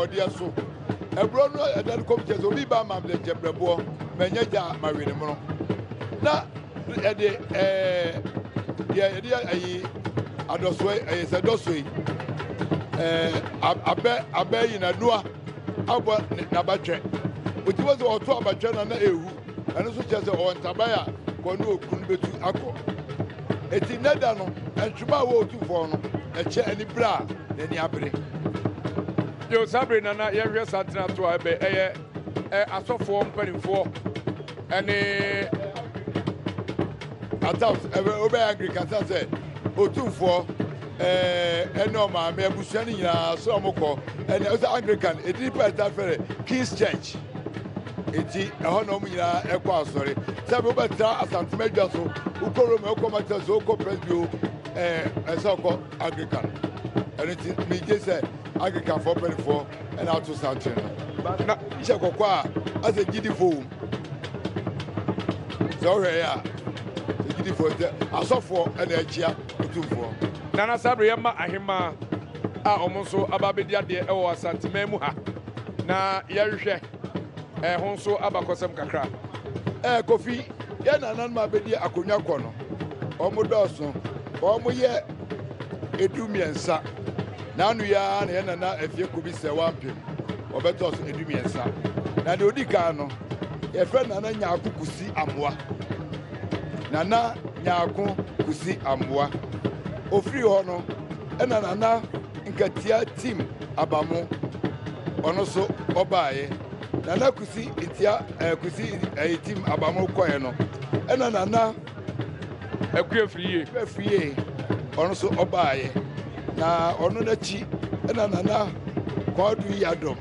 borɔdeɛ so. Aburo no ɛda no kɔm kyerɛ sɛ obi ba ama me nkyɛ brɛboɔ, manya gya a mawe ne mono. Na ɛde ɛɛ deɛ yɛde ayi adɔsoɔ ɛyɛ sɛ dɔsoɔ yi ɛɛ abɛ abɛ yi na noa abɔ n'abatwɛ. Oti wɔ sɛ ɔto abatwɛ na na ehu. Ɛno nso kyerɛ sɛ ɔwɔ ntaban a kɔ ne okunu no bɛtu akɔ. Eti nnɛ da no, ntwema a ɛwɔ otumfoɔ no, ɛkyɛ anibere a n'ani abere. Yo, saa bere na na yɛhwɛ saa tena to a ɛbɛ ɛyɛ ɛ asɔfoɔ mpanimfoɔ ɛne. At times ɛbɛ wobɛyɛ angry kasa sɛ otumfoɔ ɛɛ ɛne ɔmaame abusua no nyinaa sɛ ɔmo kɔ ɛne ɔsɛ Anglican edin pa ɛta fɛrɛ King's Church. Eti ɛhɔ na wɔn nyinaa ɛkɔ asɔre. Sɛ bi wobɛtra Asantema adwa so, wokɔ Rome, wokɔ Manchester, wokɔ Presby o, ɛɛ ɛsɛ ɔkɔ Anglican. Ɛno ti megye sɛ Anglicanfoɔ mpanimfoɔ ɛna ato santen no. Na hyɛ kɔkɔ a asɛ gyidifoɔ wom. Sɛ wohwɛ yɛ a, sɛ gyidifoɔ sɛ asɔfoɔ ɛna akyia otumfoɔ. Nana saa bere yɛma ahemmaa a wɔn nso aba abɛdi adeɛ wɔ Asanteman mu ha na yɛhwehwɛ ɛho nso abakɔsɛm kakra. Ɛɛ Kofi, yɛn nananom abɛdi akonnwa kɔ no, wɔn dɔɔso, wɔn yɛ 13. N'ano yi ara na yɛn nana Afie Kobi sɛ wampem, wɔbɛtɔ so 13. Na deɛ odi kan no, yɛfrɛ Nana Nyaako Kusi Amoa. Nana Nyaako Kusi Amoa. Ofiri hɔ no, ɛna Nana Nkatia Tim Abamo, ɔno nso ɔbaeɛ. Nana Kusi Ntia ɛɛ Kusi ɛɛ Tim Abamo kɔɛ no, ɛna Nana Akua Afriyie. Akua Afriyie, ɔno nso ɔbaeɛ. Na ɔno n'akyi ɛna Nana Kwadu Yiadom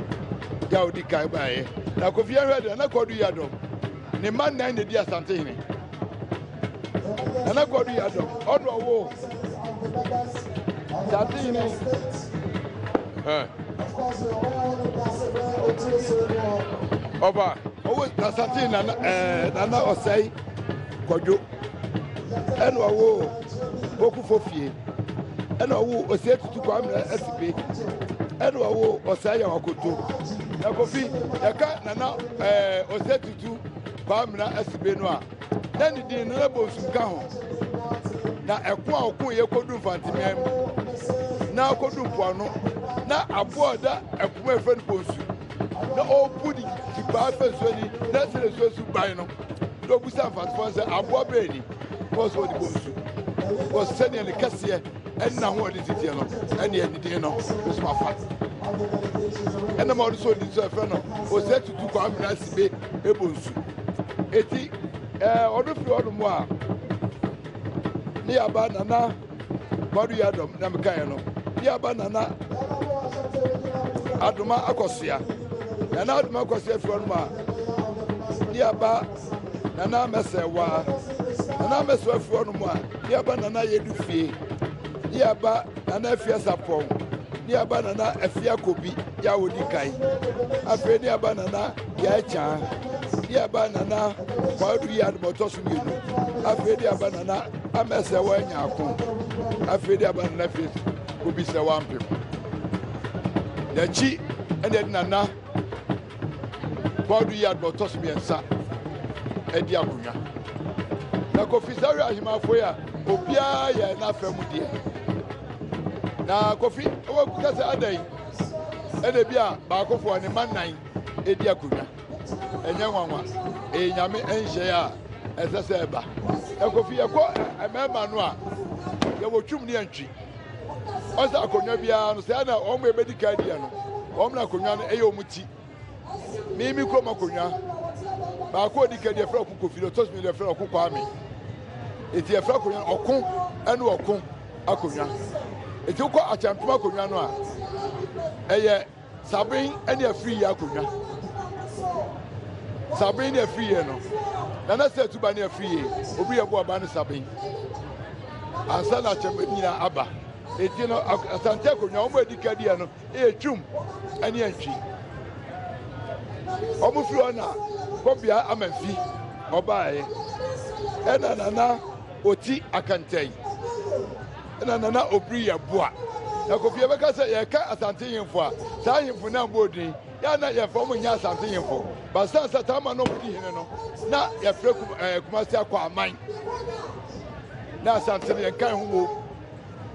yɛ a ɔdi kan baeɛ. Na Kofi ahwɛ de Nana Kwadu Yiadom ne mma nnan na edi Asantehene. Nana Kwadu Yiadom ɔno ɔwo Asantehene. Ɔba. Ɔwo Asantehene Nana ɛɛ Nana Ɔsɛe Kwadwo ɛna ɔwo Bokufo Fie ɛna ɔwo Osei Tutu Kwame Asibe ɛna ɔwo Ɔsɛe Yawakoto. Na Kofi yɛka Nana ɛɛ Osei Tutu Kwame Asibe no a na ne din no na Bonsu ka ho. Na ɛko a ɔko yɛ kɔdu Mfanteman mu na akɔdu mpoano na aboa ɔda ɛpo mu a yɛfrɛ no Bonsu na ɔrebu ne tipaa fɛ nsuo ani na sɛ nsuo so ban no na ɔbusa Mfantefoɔ sɛ aboa bɛn ni na ɔsɛ ɔde Bonsu wɔ sɛdeɛ ne kɛseɛ ɛnna ho ɔde titiɛ no ɛne ne din no nso afa ɛna ma ɔde sɛ ɔdi so ɛfrɛ no Osei Tutu Kwame Asibe Ebonsu. Eti ɛɛ ɔno firi hɔ nom a ne yaba Nana Kwadu Yiadom na mekaeɛ no ne yaba Nana Adoma Akɔsoa. Nana Adoma Akɔsoa firi hɔ nom a ne yaba Nana Mɛsɛwa. Nana Mɛsɛwa firi hɔ nom a ne yaba Nana Yedu Fie. Ne yaba Nana Afia Sapɔn. Ne yaba Nana Afia Kobi yɛ a wɔdi kan. Afei ne yaba Nana Yɛakyaa. Ne yaba Nana Kwadu Yiadom ɔtɔ so mmienu. Afei ne yaba Nana Amɛsɛwa Nyako. Afei ne yaba Nana Afia Kobi sɛ wampem. N'akyi ɛna ɛde Nana Kwadu Yiadom ɔtɔ so mmiɛnsa ɛdi akonnwa. Na Kofi Sawere ahemafo yi a obiara yɛ n'afa mu deɛ. Na Kofi ɛwɔ kuta sɛ adan ɛna bi a baakofoɔ ne mma nnan edi akonnwa. Ɛnyɛ nwanwa, ɛyɛ Nyame nhyɛe a ɛsɛ sɛ ɛba. Na Kofi yɛkɔ mmarima no a yɛwɔ twum ne yɛntwi. Ɔsɛ akonnwa biara no sɛ ɛna wɔn a ɛbɛdi kan diɛ no wɔn na akonnwa no ɛyɛ wɔn ti. Me me kurom akonnwa baako a ɔdi kan deɛ ɛfrɛ ɔko Kofi deɛ ɔtɔ so mmienu deɛ ɛfrɛ ɔko Kwame. Eti ɛfrɛ akonnwa no ɔko ɛne ɔko akonnwa. Eti wokɔ Akyɛmpem akonnwa no a ɛyɛ Saben ɛne Afriyie akonnwa. Saben ne Afriyie no Nana Sɛ Tuba ne Afriyie obi yɛ bɔ ɔba ne Saben ansa na Akyɛmpem nyinaa aba. Eti no Asante akonnwa wɔn a edi kan diɛ no ɛyɛ Twum ɛne Antwi. Wɔn firi hɔ na Kɔbea Amanfi ɔbaeɛ ɛna Nana Oti Akantɛn. Ɛna Nana Obiri Yeboah. Na Kofi yɛbɛka sɛ yɛka Asante hemfo a, saa ahemfo no ammɔ odin. Yɛ a na yɛmfa wɔn nyɛ Asante hemfo. But sane sɛ saa ma na wɔdi hene no, na yɛfrɛ Kum, eh, Kumasi akɔ aman. Na Asante no yɛnka ho wom.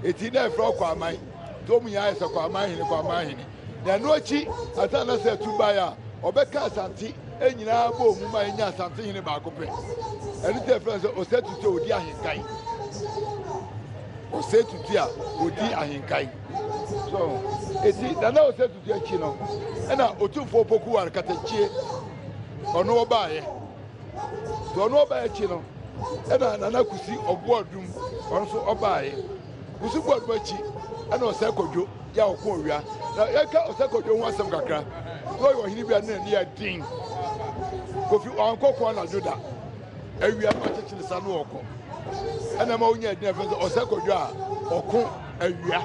Eti na yɛfrɛ ɔkɔ aman. Nti wɔn nyinaa yɛ sɛ kɔ aman hene, kɔ aman hene. Na ɛno akyi, ansa na sɛ atu baeɛ a, ɔbɛka Asante nyinaa bɔɔ mu ma yɛnya Asante hene baako pɛ. Ɛno nti yɛfrɛ no sɛ Osei Tutu a ɔdi ahenkan. Osei Tutu a ɔdi ahenkan. So, eti Nana Osei Tutu akyi no, ɛna Otumfoɔ Opoku Ware Katakyie, ɔno ɔbaeɛ. Nti ɔno ɔbaeɛ akyi no, ɛna Nana Kusi Ɔboadum, ɔno nso ɔbaeɛ. Kusi Boadum akyi, ɛna Osei Kwadwo yɛ a ɔko owia. Na yɛka Osei Kwadwo ho asɛm kakra. Na ɔyɛ ɔhene bi a ne n'ani yɛ den. Kofi wankɔ ko anadwo da. Awia no akyekyere sa no ɔkɔ. Ɛna ma onya edin a ɛfrɛ sɛ Osei Kwadwo a ɔko awia.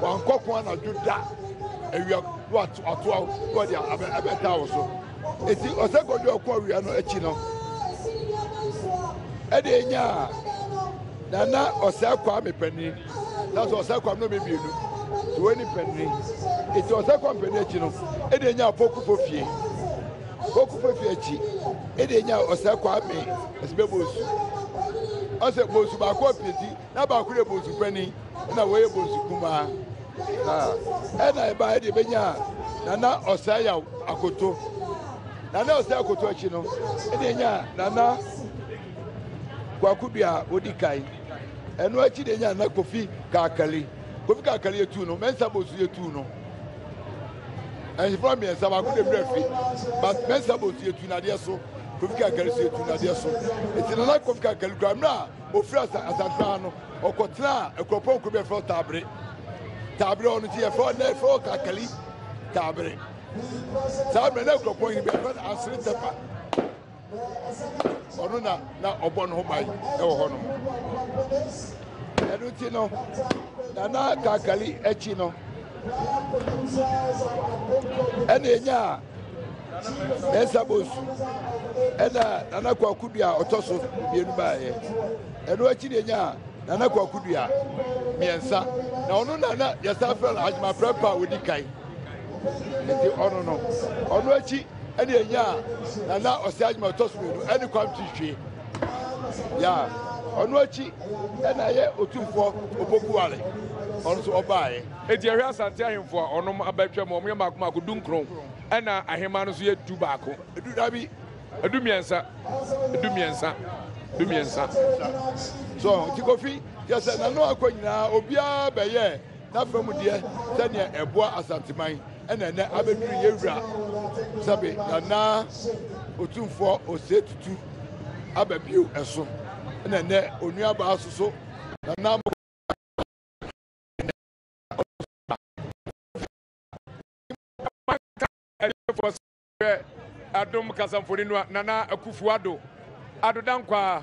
Wankɔ ko anadwo da. Awia na watoa na ɔde abɛtaa wo so. Eti Osei Kwadwo a ɔko awia no akyi no, ɛde enyaa Nana Osei Kwame panin. Na sɛ Osei Kwame no mmienu, nti wɔn ni panin. Eti Osei Kwame panin akyi no, ɛde enyaa Poku Fofie. Poku Fofie akyi, ɛde enyaa Osei Kwame Asibe Bonsu. Ɔsɛ Bonsu baako apue ti, na baako yɛ Bonsu panin, ɛna wɔyɛ Bonsu kumaa. Ɛna ɛbaa ɛde ebenyaa Nana Osei Yaw Akoto. Nana Osei Akoto akyi no, ɛde enyaa Nana Kwaku Dua a odi kan. Ɛno akyi de nya na Kofi Kakali. Kofi Kakali etu no, Mensah Bonsu etu no. Ɛnhyefra mmiɛnsa baako de mmerɛ fi. But Mensah Bonsu etu n'adeɛ so. Kofi Kakali so etu n'adeɛ so. Eti Nana Kofi Kakali kura mmerɛ a ofiri Asantehene no, ɔkɔtena Akuropɔn kuro bi a yɛfrɛ Taabere. Taabere ɔno nti yɛfrɛ ɔnɛ yɛfrɛ Kakali Taabere. Saa mmerɛ na Akuropɔn yi bi yɛfrɛ no Ansere Tɛpa. Ɔno na na ɔbɔ ne ho ban wɔ hɔnom. Ɛno nti no, Nana Kakali akyi no, ɛna ɛnyaa Mensah Bonsu, ɛna Nana Kwaku Dua ɔtɔ so mmienu baeɛ. Ɛno akyi na ɛnyaa Nana Kwaku Dua mmiɛnsa, na ɔno na na yɛsan frɛ no Agyema Prɛmpa a ɔdi kan. Nti ɔno no, ɔno akyi ɛna ɛnyaa Nana Ɔsɛe Agyema ɔtɔ so mmienu ɛne Kwame Twitwi. Ya, ɔno akyi ɛna ɛyɛ Otumfoɔ Opoku Ware, ɔno nso ɔbaeɛ. Enti ɛhwɛ Asante ahemfo a ɔnom aba atwam, wɔn yɛ mmaako mmaako dunkron, ɛna ahemmaa no nso yɛ dubaako. Du, dabi. 13, 13, 13. So nti Kofi, kyerɛ sɛ n'ano akɔ nyinaa obiara bɛyɛɛ n'afa mu deɛ sɛdeɛ ɛboa Asanteman ɛna ɛnɛ abɛduru yɛn wura sɛbe Nana Otumfoɔ Osei Tutu aba bio ɛso ɛna ɛnɛ onuabaa soso Nana Hwɛ adom kasamfoni no a Nana Akuffo Addo, Addo Dankwa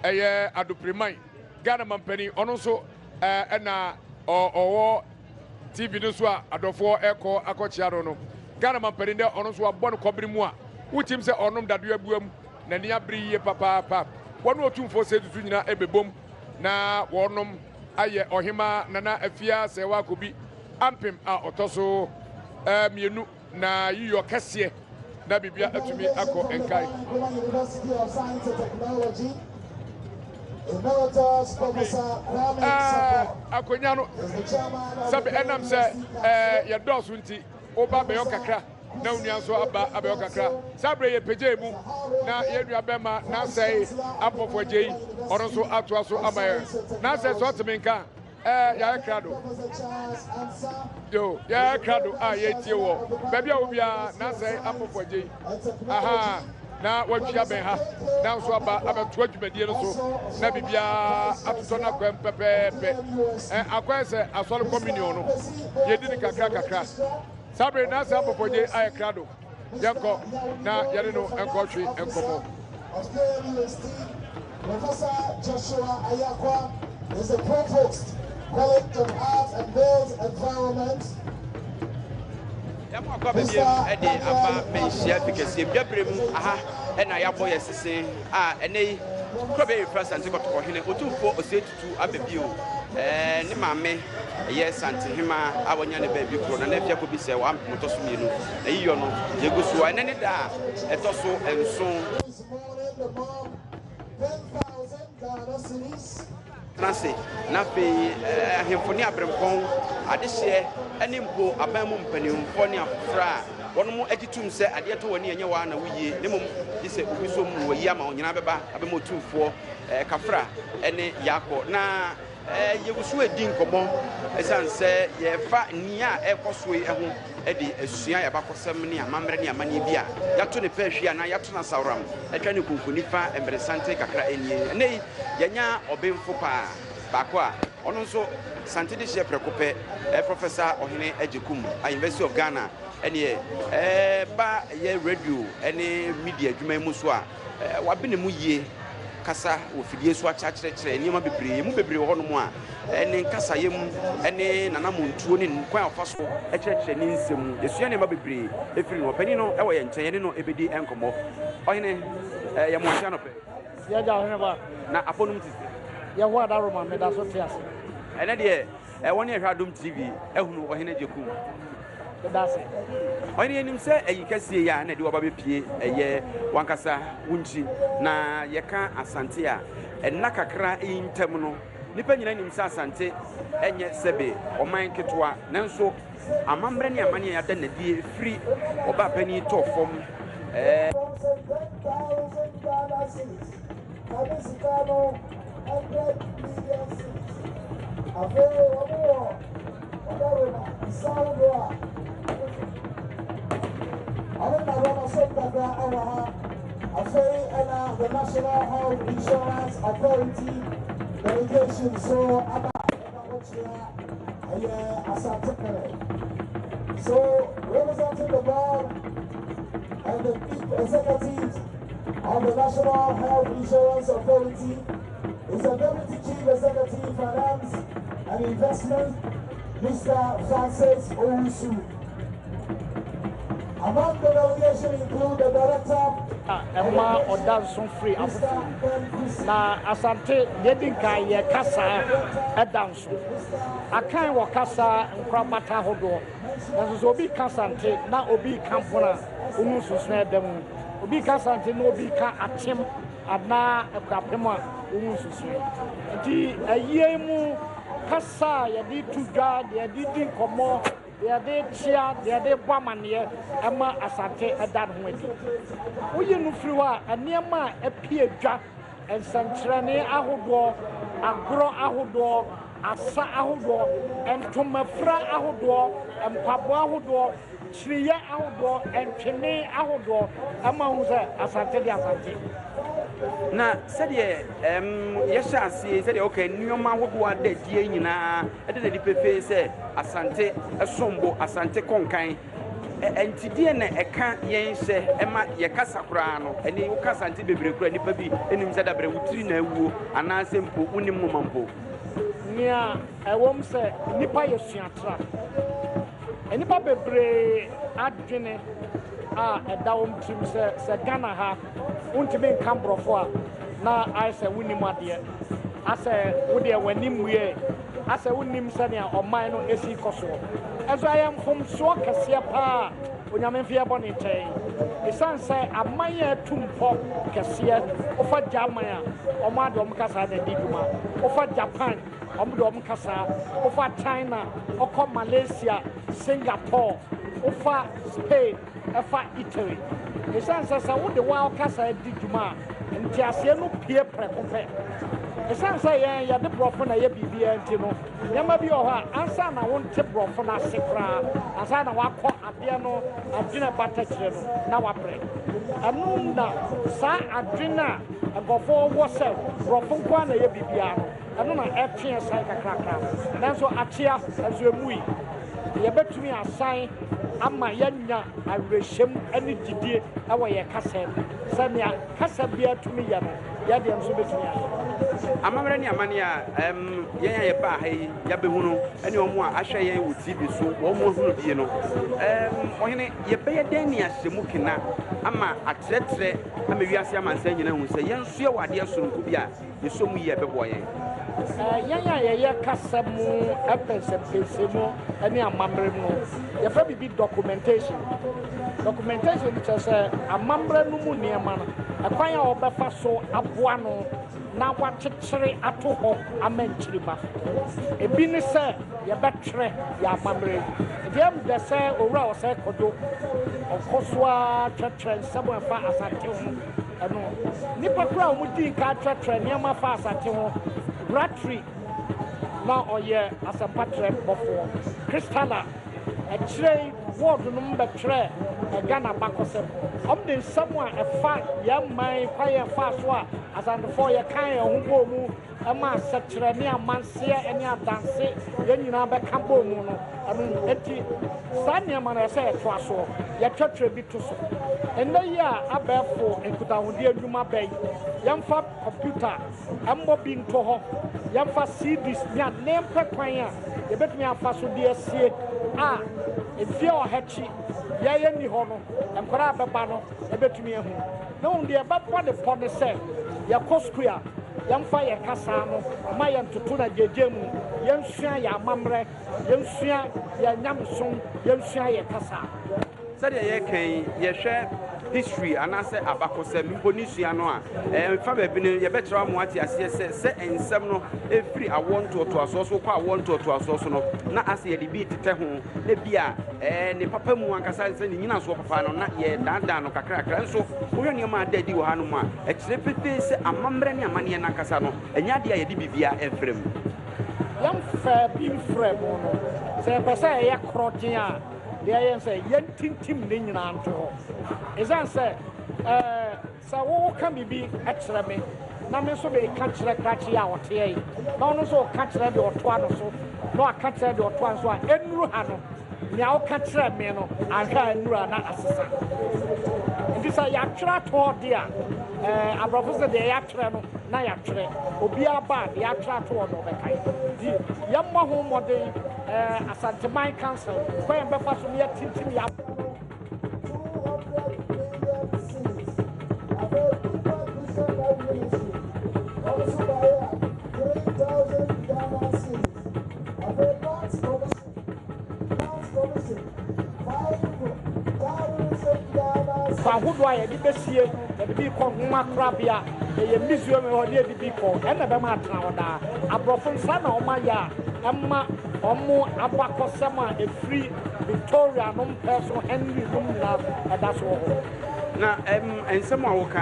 ɛyɛ Addo Priman, Ghana mampanin, ɔno nso ɛna ɔwɔ TV no so a adɔfoɔ ɛkɔ akɔkyea no no. Ghana mampanin dɛ ɔno nso wabɔ no kɔbere mu a wotim sɛ ɔnom dadeɛ abua mu, n'ani abere yie papaapa. Wɔne Otumfoɔ Osei Tutu nyinaa ɛbɛbom na wɔnom ayɛ Ɔhemaa Nana Afia Serwaa Kobi Ampem a ɔtɔ so mmienu. Na yiyɔ kɛseɛ na biribia atumi akɔ nkae. Akonya no sɛbe ɛnam sɛ yɛdɔɔso nti woba bɛyɔ kakra na wo nua nso aba abɛyɔ kakra. Saa berɛ yɛpɛgyɛɛ mu na yɛn nua bɛma Nansɛe Ampɔfo Agyei ɔno nso atoa so ama yɛn. Nansɛe sɛ ɔte me nka a. Ɛɛ, yɛayɛ krado. Yo, yɛayɛ krado a yɛretie wɔ baabi a obiara n'asɛe apɔfo agye yi. Aha, na watwi abɛn ha, na nso aba abɛtoa dwumadie no so, na biribiara atotɔ n'akwam pɛpɛɛpɛ. Ɛ, akɔyɛ sɛ asɔre communion no, yɛdi no kakra kakra. Saa bere n'asɛe apɔfo agye ayɛ krado. Yɛnkɔ na yɛne no nkɔtwe nkɔmmɔ. Professor Joshua Ayakwa is the Provost, College of Arts and Built Environment. Yɛakɔ akɔ aba biam de aba manhyia fi kɛseɛ mu dwaberɛ mu aha ɛna yɛabɔ yɛ sese a ɛnɛ yi kuro bɛyɛ fira Asante Kɔtɔkɔ hene Otumfoɔ Osei Tutu aba bio. Ne maame yɛ Santehema a wanya ne baabi korɔ, Nana Afia Kobi sɛ wampem ɔtɔ so mmienu. Na yiyɔ no, yɛgu so a ɛnɛ ne da a ɛtɔ so nson. Tena ase, na afei ahemfo ne aberempɔn, adehyeɛ ne mpo aban mu mpanimfoɔ ne afoforɔ a wɔn gye tom sɛ adeɛ tɔ w'ani ɛnyɛ waa na woyie na mmom gye sɛ obi so mu wɔyi ama wɔn nyinaa bɛba abɛma otumfoɔ Kafra ne Yaakɔ. Na yɛgu so redi nkɔmmɔ ɛsiane sɛ yɛrefa nea ɛrekɔ so yi ho de asua yɛn abakɔsɛm ne amammerɛ ne amanneɛ bi a yɛato ne pɛɛhwi anaa yɛato no asaworam atwa ne konkonifa mmeresanten kakra nie. Ɛnnɛ yi, yɛanya ɔbenfo paa baako a ɔno nso Sante dehyeɛ prɛko pɛ, Professor Ɔhene Agyekum, a University of Ghana ɛneɛ ɛba yɛ radio ne media adwuma yi mu so a, Wabene mu yie kasa wɔ fidie so akyerɛkyerɛ nneɛma bebree. Emu bebree wɔ hɔnom a, ne nkasayɛ mu ne n'anammɔntuo ne kwan a ɔfa so kyerɛkyerɛ ne nsɛm mu. Yɛsua nneɛma bebree firi no. Ɔpanin no wɔ yɛn nkyɛn, yɛne no bɛdi nkɔmmɔ. Ɔhene, yɛ mo ase anɔpɛ. Yɛagya ɔhene ba. Na apɔnum te sɛ. Yɛhoa da Roma, meda so te ase. Ɛnɛ deɛ Wɔn a ɛhwɛ Adom TV ahunu Ɔhene Agyekum. Meda ase. Ɔhene yɛnim sɛ ayi kɛseɛ yi a na ɛde waba bɛpie ɛyɛ wankasa wo nkyi na yɛka Asante a ɛnna kakra yi ntam no nnipa nyinaa nim sɛ Asante ɛnyɛ sɛbe ɔman ketewa nanso amammerɛ ne amanneɛ a yɛada no adie firi ɔbaa panin tɔɔ fam ɛɛ. Kane sika no 100 million cedis. Afei wɔn wɔ ɔdawuroma nsa ahodoɔ a ɔno na wɔn asɛm kakra ɛwɔ ha. Afei ɛna the National Health Insurance Authority delegation so aba ɛba kɔkyea ɛyɛ Asante Kene. So representing the board and the chief executives of the National Health Insurance Authority is the Deputy Chief Executive Finance and Investment, Mr. Francis Owusu. Among the delegation include the Director ɛma ɔda nso firi afoforɔ mu na Asante deɛ di nkan yɛ kasa ɛda nso Akan wɔ kasa nkorabata ahodoɔ nanso sɛ obi ka Asante na obi ka Mpono a wohu nsonsonoe a ɛda mu. Obi ka Asante na obi ka Akyem anaa Akuapem a wohu nsonsonoe. Nti ayie mu kasa a yɛde to dwa, deɛ yɛde di nkɔmmɔ, deɛ yɛde kyea, deɛ yɛde bɔ amanneɛ ɛma Asante ɛda ne ho adi. Woyi no firi hɔ a, nneɛma a ɛpie dwa, nsɛnkyerɛnne ahodoɔ, agorɔ ahodoɔ, asa ahodoɔ, ntomafira ahodoɔ, mpaboa ahodoɔ, Kyereyɛ ahodoɔ, ntwene ahodoɔ ɛma wohu sɛ Asante de Asante. Na sɛdeɛ ɛm yɛhyɛ aseɛ sɛdeɛ ɔka nneɛma ahodoɔ ada adie nyinaa ɛda n'adi pefee sɛ Asante ɛsom bo, Asante kɔnkan. Ɛnti deɛ na ɛka yɛn hyɛ ɛma yɛkasa koraa no ɛne woka Asante bebree koraa nnipa bi ɛnim sɛ dabrɛ wo tiri na awuo anaasɛ mpo wonim nwoma mpo. Nea ɛwom sɛ nnipa yɛ suatra. Nnipa bebree adwene a ɛda wɔn tirim sɛ sɛ Ghana ha wontumi nka borɔfo a na ayɛ sɛ wonnim adeɛ, asɛ wo deɛ w'ani mmuee, asɛ wonnim sɛnea ɔman no esi kɔ soɔ. Ɛnso ɛyɛ mfomsoɔ kɛseɛ paa a Onyame mfe yɛ bɔne nkyɛn. Esiane sɛ aman a atu mpɔ kɛseɛ, wofa German a, wɔn ara de wɔn kasa na ɛdi dwuma, wofa Japan, Wɔn de wɔn kasa. Wofa China, ɔkɔ Malaysia, Singapore, wofa Spain, ɛfa Italy. Esiane sɛ sɛ wode wo ara wo kasa di dwuma a, nteaseɛ no pue prɛko pɛ. Esiane sɛ yɛn yɛde borɔfo na ɛyɛ biribiara nti no, nneɛma bi wɔ hɔ a ansa na wonte borɔfo no ase koraa, ansa na wakɔ adeɛ no adwene ɛbata akyire no, na wabrɛ. Ɛno na saa adwene a nkurɔfoɔ wɔ sɛ borɔfo nko ara na ɛyɛ biribiara no, Ɛno na ɛtwe yɛn san kakrakra. Nanso akyea nso emui. Yɛbɛtumi asan ama yɛanya awerɛhyɛm ne gyidie wɔ yɛn kasa mu. Sɛ nea kasa biara tumi yɛ no, yɛn deɛ nso bɛtumi ayɛ. Amammerɛ ne amanneɛ a yɛn a yɛbaa ha yi yɛabɛhunu ne wɔn a ahwɛ yɛn wɔ TV so wɔn ahunu bie no, ɔhene, yɛbɛyɛ dɛn ne ahyɛ mu kena ama atrɛtrɛ ama wiase amansan nyinaa ahu sɛ yɛn nso yɛwɔ adeɛ soronko bi a yɛsɔ mu yie a ɛbɛboa yɛn. Yɛn a yɛyɛ kasa mu mpɛnsɛmpɛnsɛmu ne amammerɛ mu no, yɛfrɛ biribi documentation. Documentation no kyerɛ sɛ amammerɛ no mu nneɛma no, ɛkwan a wɔbɛfa so aboa no na wɔakyekyere ato hɔ ama nkyirimma. Ebi ne sɛ yɛbɛtwerɛ yɛn amammerɛ yi. Nti ɛyɛ me dɛ sɛ Owura Osei Kojo ɔkɔ so ara twerɛtwerɛ nsɛm a ɛfa Asante ho. Ɛno, nnipa koraa a wɔdii nkan twerɛtwerɛ nneɛma fa Asante ho, Rattray na ɔyɛ asɛmpatrɛ bɔfoɔ, Christaller, akyire yi Ward nom bɛtwerɛɛ Ghana abakɔsɛm. Wɔde nsɛm a ɛfa yɛn man kwan a ɛfaa so a Asantefoɔ yɛkaa yɛn ho bɔɔ mu ma asɛkyerɛ ne amanseɛ ne adanse yɛn nyinaa bɛka bɔɔ mu no, ɛno nti saa nneɛma no ɛsɛ yɛtoa soɔ, yɛtwerɛtwerɛ bi to so. Ɛnnɛ yi a abɛɛfo nkutahodie nnwuma bɛ yi, yɛmfa kɔmputa mmɔ bi nto hɔ, yɛmfa CDs ne a na yɛmpɛ kwan a yɛbɛtumi afa so de asie a mfeɛ ɔha akyi yɛyɛ nni hɔ no, nkwadaa a bɛba no bɛtumi ahu. Na mmom deɛ yɛbɛbɔ ne pɔ ne sɛ, yɛkɔ sukuu a, yɛmfa yɛn kasa no mma yɛntoto no agyegye mu, yɛnsua yɛn amammerɛ, yɛnsua yɛn nyamesom, yɛnsua yɛn kasa. Sɛdeɛ yɛreka yi, yɛhwɛ history anaasɛ abakɔsɛm mpo ne sua no a, ɛmfa baabi no, yɛbɛkyerɛ wo ama woate aseɛ sɛ, sɛ nsɛm no firi awoɔ ntoatoasoɔ so kɔ awoɔ ntoatoasoɔ so no, na asɛ yɛde bi retetɛ ho, na bi a ne papa mu ankasa sɛ ne nyinasoɔ papa no, na yɛredaadaa no kakrakra. Nso wohwɛ nneɛma a ada adi wɔ hanom a, ɛkyerɛ pefee sɛ amammerɛ ne amanneɛ no ankasa no, ɛnyɛ adeɛ a yɛde biribiara refrɛ mu. Yɛmfaa bi mfrɛɛ mu no, sɛ yɛpɛ sɛ ɛyɛ korɔgyen a, Deɛ ɛyɛ ne sɛ yɛntintim ne nyinaa nto hɔ. Ɛsiane sɛ ɛɛ sɛ woka biribi kyerɛ me na me nso meka kyerɛ krakye a ɔteɛ yi na ɔno nso ɔka kyerɛ deɛ ɔtoa no so na ɔka kyerɛ deɛ ɔtoa no so a ɛnnuru ha no nea woka kyerɛ me no anhwɛ a ɛnnuru a na asesa. Nti sɛ yɛatwerɛ ato hɔ de a ɛɛ aborɔfo sɛ deɛ yɛatwerɛ no na yɛatwerɛ. Obiara ba a deɛ yɛatwerɛ ato hɔ no ɔbɛkae. Nti yɛmmɔ ho mmɔden Eh, Asanteman Council, kwan yɛn bɛfa so ne yɛatintim yɛ Fa ahodoɔ a yɛde bɛsie, yɛde bi kɔ nwoma korabea, ɛyɛ museum hɔ ne yɛde bi kɔ, ɛna ɛbɛma atena hɔ daa. Aborɔfo nsa na wɔayɛ a ɛma wɔn abakɔsɛm a ɛfiri Victoria nom pɛ so, Henry nom nyinaa ɛda so wɔ hɔ. Na nsɛm a woka.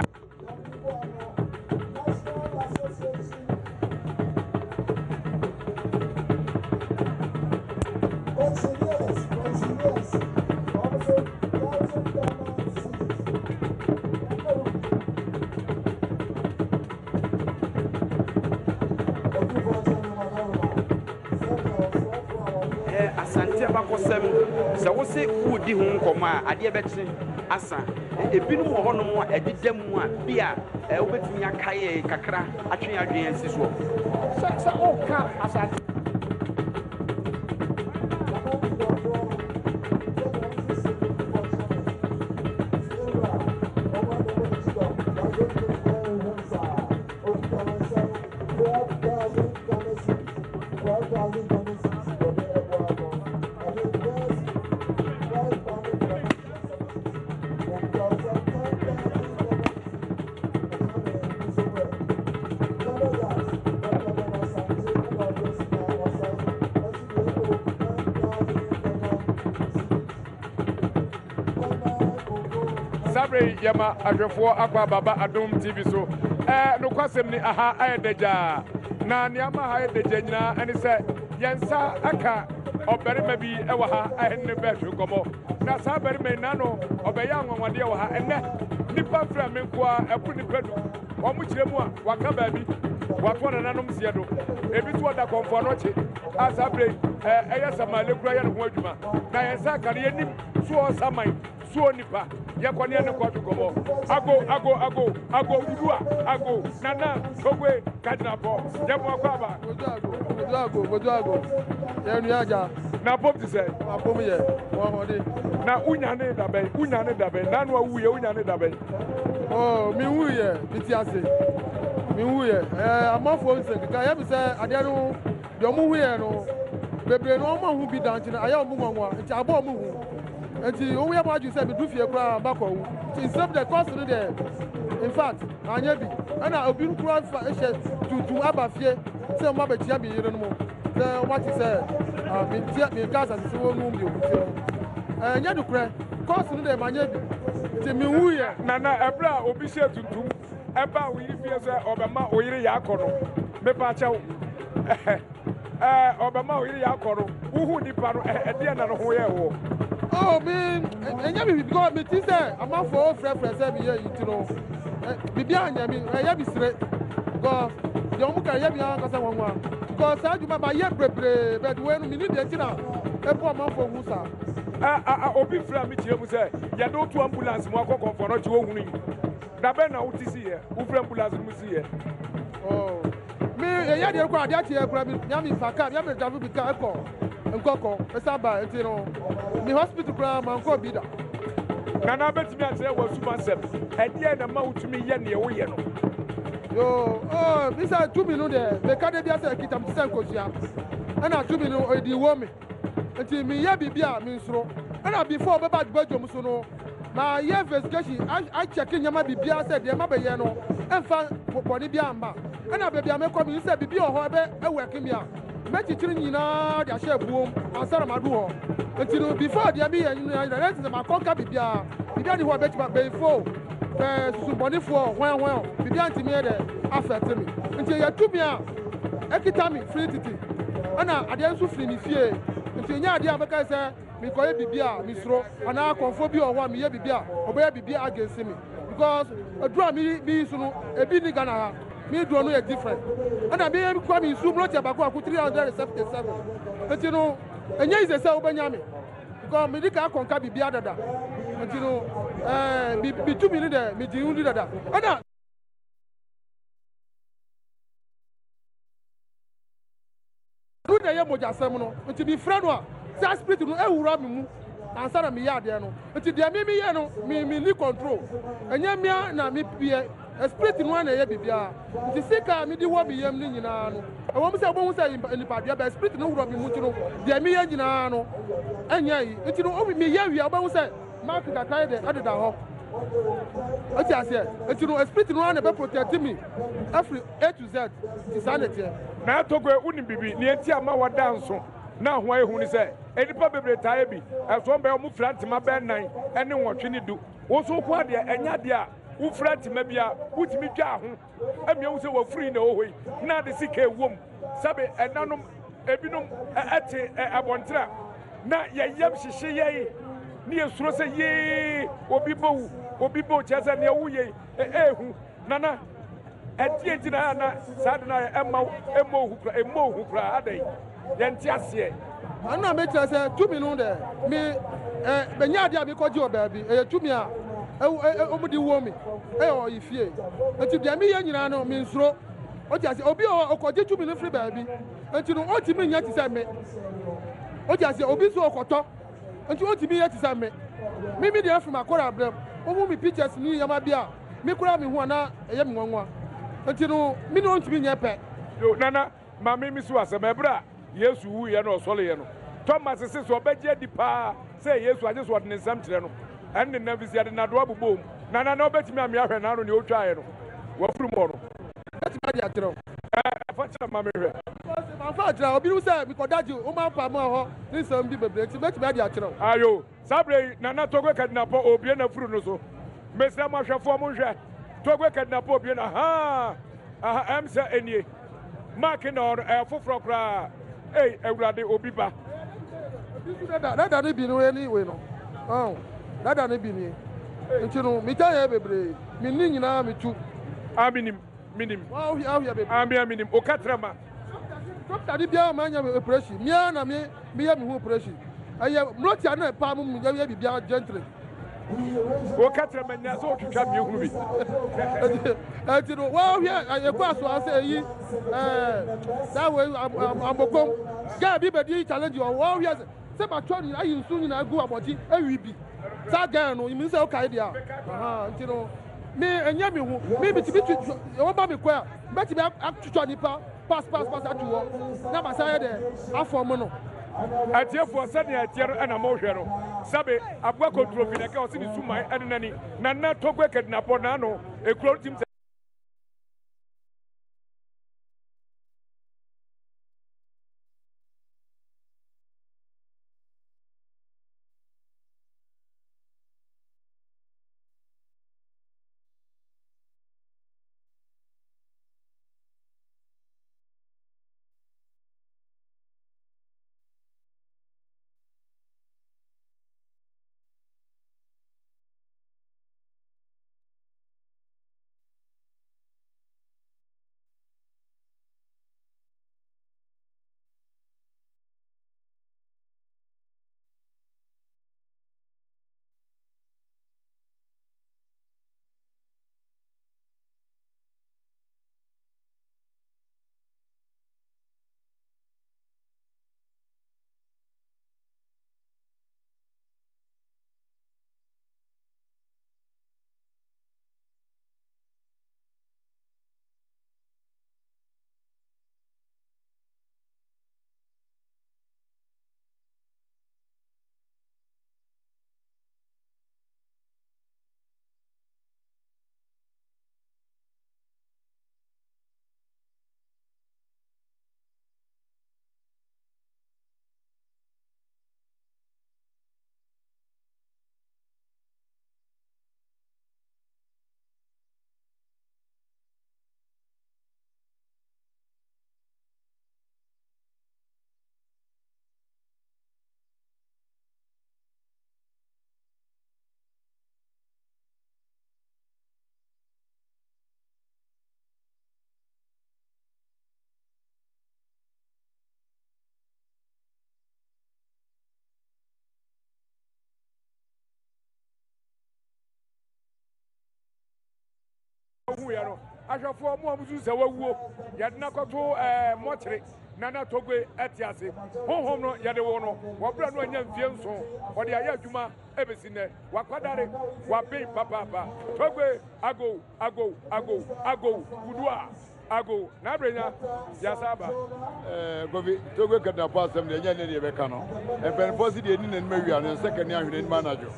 Asante abakɔsɛm, sɛ wose woredi ho nkɔmmɔ a, adeɛ bɛkye asa. Ebinom wɔ hɔnom a ɛdeda mu a, bi a wobɛtumi akae kakra atwe yɛn adwene asi soɔ. Sɛ sɛ woka Asante. Saa berɛ yi yɛma ahwɛfoɔ akɔ ababa Adom TV so. Ɛɛ nokwasɛm ni aha ayɛ dagyaa. Na nea ama ha ayɛ dagyaa nyinaa ɛne sɛ yɛn nsa aka ɔbarima bi wɔ ha a ɛne no bɛhwe nkɔmmɔ. Na saa barima yi nano ɔbɛyɛ anwanwadeɛ wɔ ha. Ɛnnɛ nnipa mfrɛ me nko ara ɛboro nnipa du. Wɔn kyerɛ mu a waka baabi watoa nananom seɛ do. Ebi nso ɔda kɔmfoɔ anɔkye a saa berɛ yi ɛyɛ samale kura yɛ ne ho adwuma. Na yɛn nsa aka no yɛnim so ɔsaman so onipa yɛkɔ ne ɛne kɔtwe kɔmɔ. Ago ago ago ago wudua ago nana togwe kagyinapɔ yɛmo akɔ aba. Kojú ago kojú ago yɛn nua agya. Na apom te sɛ. Apom yɛ wɔn ahoɔden. Na wonya ne dabɛn wonya ne dabɛn nanu awu yɛ wonya ne dabɛn. Oh, mi wu yɛ mi ti ase. Menhu yɛ. Ɛɛ amanfoɔ nsɛnkeka yɛ mi sɛ adeɛ no deɛ ɔmo hu yɛ no bebree no ɔmo ahu bi da nti no ayɛ ɔmo nwanwa nti abɔ ɔmo hu nti ɔmo yɛ mo adwene sɛ medu fie koraa makɔ wu nti nsɛm deɛ kɔɔso no deɛ in fact anyɛ bi ɛna obi koraa fa hyɛ tuntum aba fie sɛ ɔmo abɛkyia me yere no mo sɛ ɔmo ate sɛ ah, mentia menka asase so wɔn mu bio nti no ɛnyɛ nokorɛ kɔɔso no deɛ manyɛ bi nti mehu yɛ. Nana ɛberɛ a obi hyɛ tuntum ɛbaa wo yere fie sɛ ɔbɛma wo yere yɛ akɔ no mepaakyɛw ɛɛ ɔbɛma wo yere yɛ akɔ no wohu nipa no ɛdeɛ na no ho yɛ wɔ. Oh me ɛnyɛ mi because mi ti sɛ amanfoɔ frɛfrɛ sɛ mi yɛ yi ti no bibi anyɛ mi ɛyɛ mi sere because deɛ wɔn ka ɛyɛ mi ankasa wɔn wa because saa adwuma ma yɛ bebree but wei no mi ni deɛ ti na ɛbɔ amanfoɔ hu saa. Obi fira mi kyerɛ mu sɛ yɛde woto ambulance mu akɔ kɔnfɔ no kye ohunu yi. Da bɛn na wote si yɛ? Wofiri ambulance no mu si yɛ? Oh, me yɛyɛ deɛ kɔ adeɛ akyeɛ kora me mea me fa kaa mea me drive bi kaa ɛkɔ nkɔkɔ ɛsa ba nti no me hospital koraa mankɔ bi da. Nana bɛtumi akyerɛ wɔ asum asɛm ɛdeɛ na ma wotumi yɛ neɛ woyɛ no. Yo, oh, bisa tumi no deɛ meka de bia sɛ kita me te sɛ nkosua ɛna tumi no ɛdi wɔ me. Nti meyɛ biribi a mensuro. Ɛna before ɔbɛba badwam so no, mayɛ investigation akyɛke nneɛma biribiara sɛ deɛ mabɛyɛ no ɛmfa bɔne biara mma. Ɛna baabi a mekɔ mehu sɛ biribi wɔ hɔ ɛbɛ ɛwɛke me a, mɛkyekyere nyinaa de ahyɛ abuom ansa na madu hɔ. Nti no before deɛ meyɛ no nyinaa na ɛsɛ sɛ makɔnka biribiara. Biribiara ni hɔ a ɛbɛtumi abɛyifo o, bɛɛ susumbɔnefoɔ o, hwan hwan o, biribiara ntumi yɛ dɛ afɛte me. Nti ɛyɛ tumi a ɛkita me firi tete ɛna adeɛ nso firi me fie nti ɛnyɛ adeɛ a mɛka sɛ mekɔyɛ biribi a mesuro anaa akɔmfoɔ bi wɔ hɔ a meyɛ biribi a ɔbɛyɛ biribi against me because aduro a meyi so no ebi ni Ghana ha me duro no yɛ different ɛna me kura me nsu mmerɛ baako baako 377 nti no ɛnyɛ yize sɛ wobɛnya me because mede ka akɔnka biribi adada nti no ɛɛ bitumi no dɛ megye ho di dada ɛna. Ɛno na ɛyɛ mogyasɛm no. Nti mefrɛ no a, saa spirit no awura me mu ansa na meyɛ adeɛ no. Nti deɛ me meyɛ no, me menni control. Ɛnyɛ mea na meyɛ, spirit no ara na ɛyɛ biribiara. Nti sika a mede wɔ me yam no nyinaa no, ɛwɔ mu sɛ wobɛhu sɛ ɛyɛ nipadua, but spirit no wura me mu nti no, deɛ meyɛ nyinaa no, ɛnyɛ ayi. Nti no, meyɛ wie a, wobɛhu sɛ mark kakra yɛ dɛ ɛdeda hɔ. Wote aseɛ? Nti no, spirit no ara na ɛbɛ protect me afiri A to Z. Nti saa na ɛteɛ. Na Togoe, wonim biribi? Nea enti a ama wɔda nso na ho ayɛ hu ne sɛ, nnipa bebree taa yɛ bi. Ɛso bɛyɛ wɔfira ntoma bɛyɛ nan ne nwɔtwe ne du. Wo nso wo nko ara deɛ, ɛnyɛ adeɛ a wofira ntoma biara, wotumi dwa ho ma ehu sɛ w'afuru yi na ɛwɔ hɔ yi, na ade sika ɛwɔ mu. Sɛbe ɛnanom ebinom te abɔntene a, na yɛn yam hyehye yɛn, ne yɛsuro sɛ yee, obi bɛwu, obi bɛwu, kyerɛ sɛ nea woyɛ yi, ɛyɛ hu. Nana. Ɛdeɛn nti na na saa ade no ayɛ ɛmma wo ɛmmɔ wo hu koraa ɛmmɔ wo hu koraa adɛn yɛnte aseɛ. Ɛno na mekyerɛ sɛ tumi no dɛ me ɛ bɛnyɛ adeɛ a mekɔgye wɔ baabi ɛyɛ tumi a wɔn de wɔ me ɛyɛ ɔyɛ fie nti deɛ meyɛ nyinaa no mensuro wote aseɛ obi wɔ hɔ ɔkɔgye tumi no firi baabi nti no ɔntumi nyɛ te sɛ me wote aseɛ obi nso ɔkɔtɔ nti ɔntumi yɛ te sɛ me me me deɛ afiri m'akɔrɔ abrɛm wohu me pictures ne nneɛma bi a Me koraa me hu a na ɛyɛ me nwanwa. Nti no me ne ɔntumi nyɛ pɛ. Yo, Nana, ma me misi wo asɛm. Ɛberɛ a Yesu wuiɛ na ɔsɔreeɛ no, Thomas se sɛ ɔbɛgye adi paa sɛ ɛyɛ Yesu a, gye sɛ ɔde ne nsam kyerɛ no. Ɛne ne nam, firi sɛ yɛde nnadewa bobɔɔ mu. Nana, na wobɛtumi amea ahwɛ n'ano nea ɔtwaeɛ no wɔ afurum hɔ no? Mɛtumi ade akyerɛ wo. Ɛɛ, fa kyerɛ me ma menhwɛ. Because mamfa ankyerɛ a, obi hu sɛ mekɔda gye wo mampa mo hɔ ne nsɛm bi bebree nti mɛtumi ade akyerɛ wo. Ayo. Saa berɛ yi, Nana Togbe Kadinapɔ ɔrebue n'afuru no so. Mesrɛ mo ahwɛfoɔ monhwɛ. Togbe Kadinapɔ ɔrebue no, ahaa, aha, ɛm sɛ ɛnie. Mark na ɔno, ɛyɛ foforɔ koraa. Ei, Awurade, obi ba. Ebi nso dada, dada no bi no ɛne wei no. Ɔn, dada no bi nie. Nti no, meta yɛ bebree. Menni nyinaa metu. Ah, menim, menim. Ahohia ahohia bebree. Ah, mea menim. Oka trɛma. Dɔkta de biara ma nyɛ operation. Mea na me meyɛ me ho operation. Ɛyɛ mmoatia na ɛpaa mo mu yɛ biribiara gently. Woka kyerɛ ma nya sɛ wotwitwa me ehunu bi. Ɛti no wɔhwɛ ɛkɔ aso ase eyi ɛɛ saa wei amokom guy bi bɛdi challenge wɔ wɔhwɛ sɛ sɛ batwɔ nyinaa ayi nsu nyinaa gu abɔkye ewi bi saa guy no mi sɛ ɔkae deɛ a nti no. Me ɛnyɛ me ho. Me metumi tu wɔn ba me kɔ a mɛtumi atwitwa nipa pass pass pass ato hɔ na masa yɛ dɛ afɔm no. Atiefoɔ, sɛnea ɛteɛ no ɛna mohwɛ no. Sɛbe aboa kontrofi na ɛka ɔse ne suman ɛne n'ani. Nana Togbe Kedinapɔ n'ano ekuro no tim sɛ. Huiɛ no, ahwɛfoɔ mo a mosusu sɛ wawuo, yɛde no akɔto ɛɛ mɔkyere na na Togbe te ase. Honhom no yɛde woo no wɔ berɛ a na wanya mfie nson, ɔde ayɛ adwuma ɛbɛsi nnɛ. Wakwadare, waben papaapa. Togbe agow, agow, agow, agow, wudua. Ago, n'abrenya, yasa aba. Eh, Kofi, Togo Kadnapɔ asɛm deɛ ɛnyɛ ne deɛ ɛbɛka no. Mpanimfoɔ se deɛ ɛni n'anim awia no, ɛnsɛ kani ahwene anim anadwo.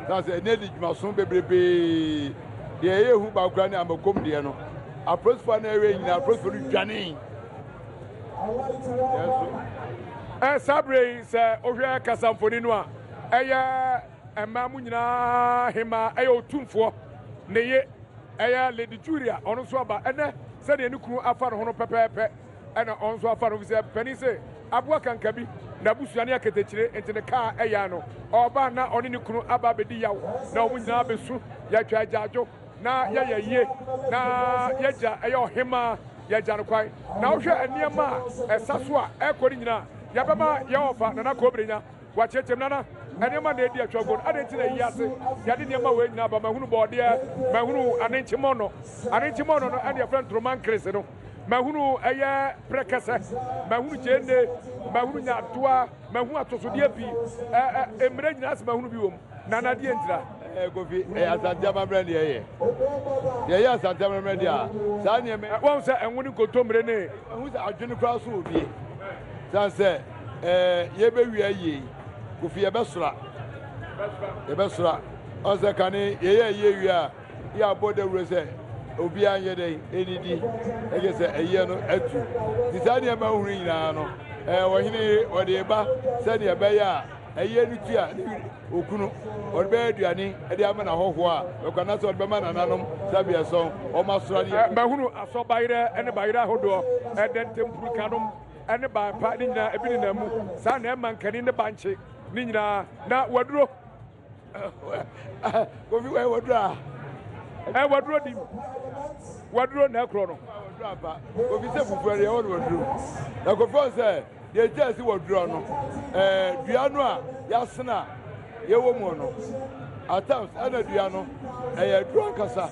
San sɛ ɛnɛ di dwumaso bebrebee. Deɛ ɛyɛ ehu baako koraa ne amakom deɛ no. Apolisifoɔ a na ɛwɛ nyinaa, apolisifoɔ no dwanee. Nanso. Ɛ saa berɛ yi sɛ wohwɛ kasamfoni no a, ɛyɛ mmaa mu nyinaa hemaa, ɛyɛ otumfoɔ ne ye. Ɛyɛ Lady Julia, ɔno nso aba ɛnɛ sɛdeɛ ne kunu afa ne ho no pɛpɛɛpɛ ɛna ɔno nso afa ne ho fisɛ panin se aboa kankabi n'abusua ne aketekyire nti ne kaa ɛyaa no ɔba na ɔne ne kunu aba abɛdi yaw na wɔn nyinaa bɛsu yɛatwa agyaadwo na yɛyɛ yie na yɛgya ɛyɛ ɔhemaa yɛgya no kwan na wohwɛ nneɛma a ɛsa so a ɛkɔ no nyinaa yɛbɛma yɛn ɔfa Nana Kɔbrenya Wakyerɛkyerɛ mu, Nana, nneɛma na edi atwa aguo no, adɛn nti na ayi ase yɛde nneɛma wei nyinaa ba? Mahunu bɔɔdeɛ, mahunu anenkye-mɔnɔ, anenkye-mɔnɔ no ɛne yɛfrɛ no ntoroma nkerese no, mahunu ɛyɛ prɛkɛsɛ, mahunu gyeene, mahunu nyaadoa, mahu atosodeɛ pii, ɛ ɛ mmerɛ nyinaa ase mahunu bi wɔ mu. Nana, deɛ ntira? Ɛɛ Kofi, ɛyɛ Asante amammerɛ na yɛyɛ. Yɛyɛ Asante amammerɛ deɛ a, saa nneɛma. Wɔn sɛ ɛnwo ne nkontommire ne. Ɛho sɛ adwene koraa so wɔ bie. San sɛ ɛɛ yɛbɛwie ayie yi, Kofi yɛbɛsora. Yɛbɛsora. Ɔn sɛ kane yɛyɛ ayie wie a, yɛ abɔ dawuro sɛ obiara nyɛ dɛn ɛnidi. Ɛkyɛ sɛ ayie no atu. Nti saa nneɛma hunu nyinaa no, ɛɛ ɔhene ɔde ba sɛdeɛ ɛbɛyɛ a ayie no tu a ne okunu ɔde bɛyɛ aduane de ama n'ahɔhoɔ a bɛkɔ anaasɛ ɔde bɛma nananom sɛbeɛsɔn wɔn asora ne. Mahunu asɔ bayerɛ ne bayerɛ ahodoɔ, ɛdɛ ntɛmpurukanom ne ban pa ne nyinaa ebi nenam mu. Saa na ɛma nkani ne bankye ne nyinaa na waduro. Kofi wɛ waduro a. Ɛ waduro dim waduro na ɛkorɔ no. Waduro apa Kofi sɛ fufuo deɛ ɛwɔ no waduro na Kofi wɔn sɛ deɛ nti a ɛsi waduro no ɛɛ dua no a yɛasena a yɛwɔ mu no at times ɛna dua no ɛyɛ aduro ankasa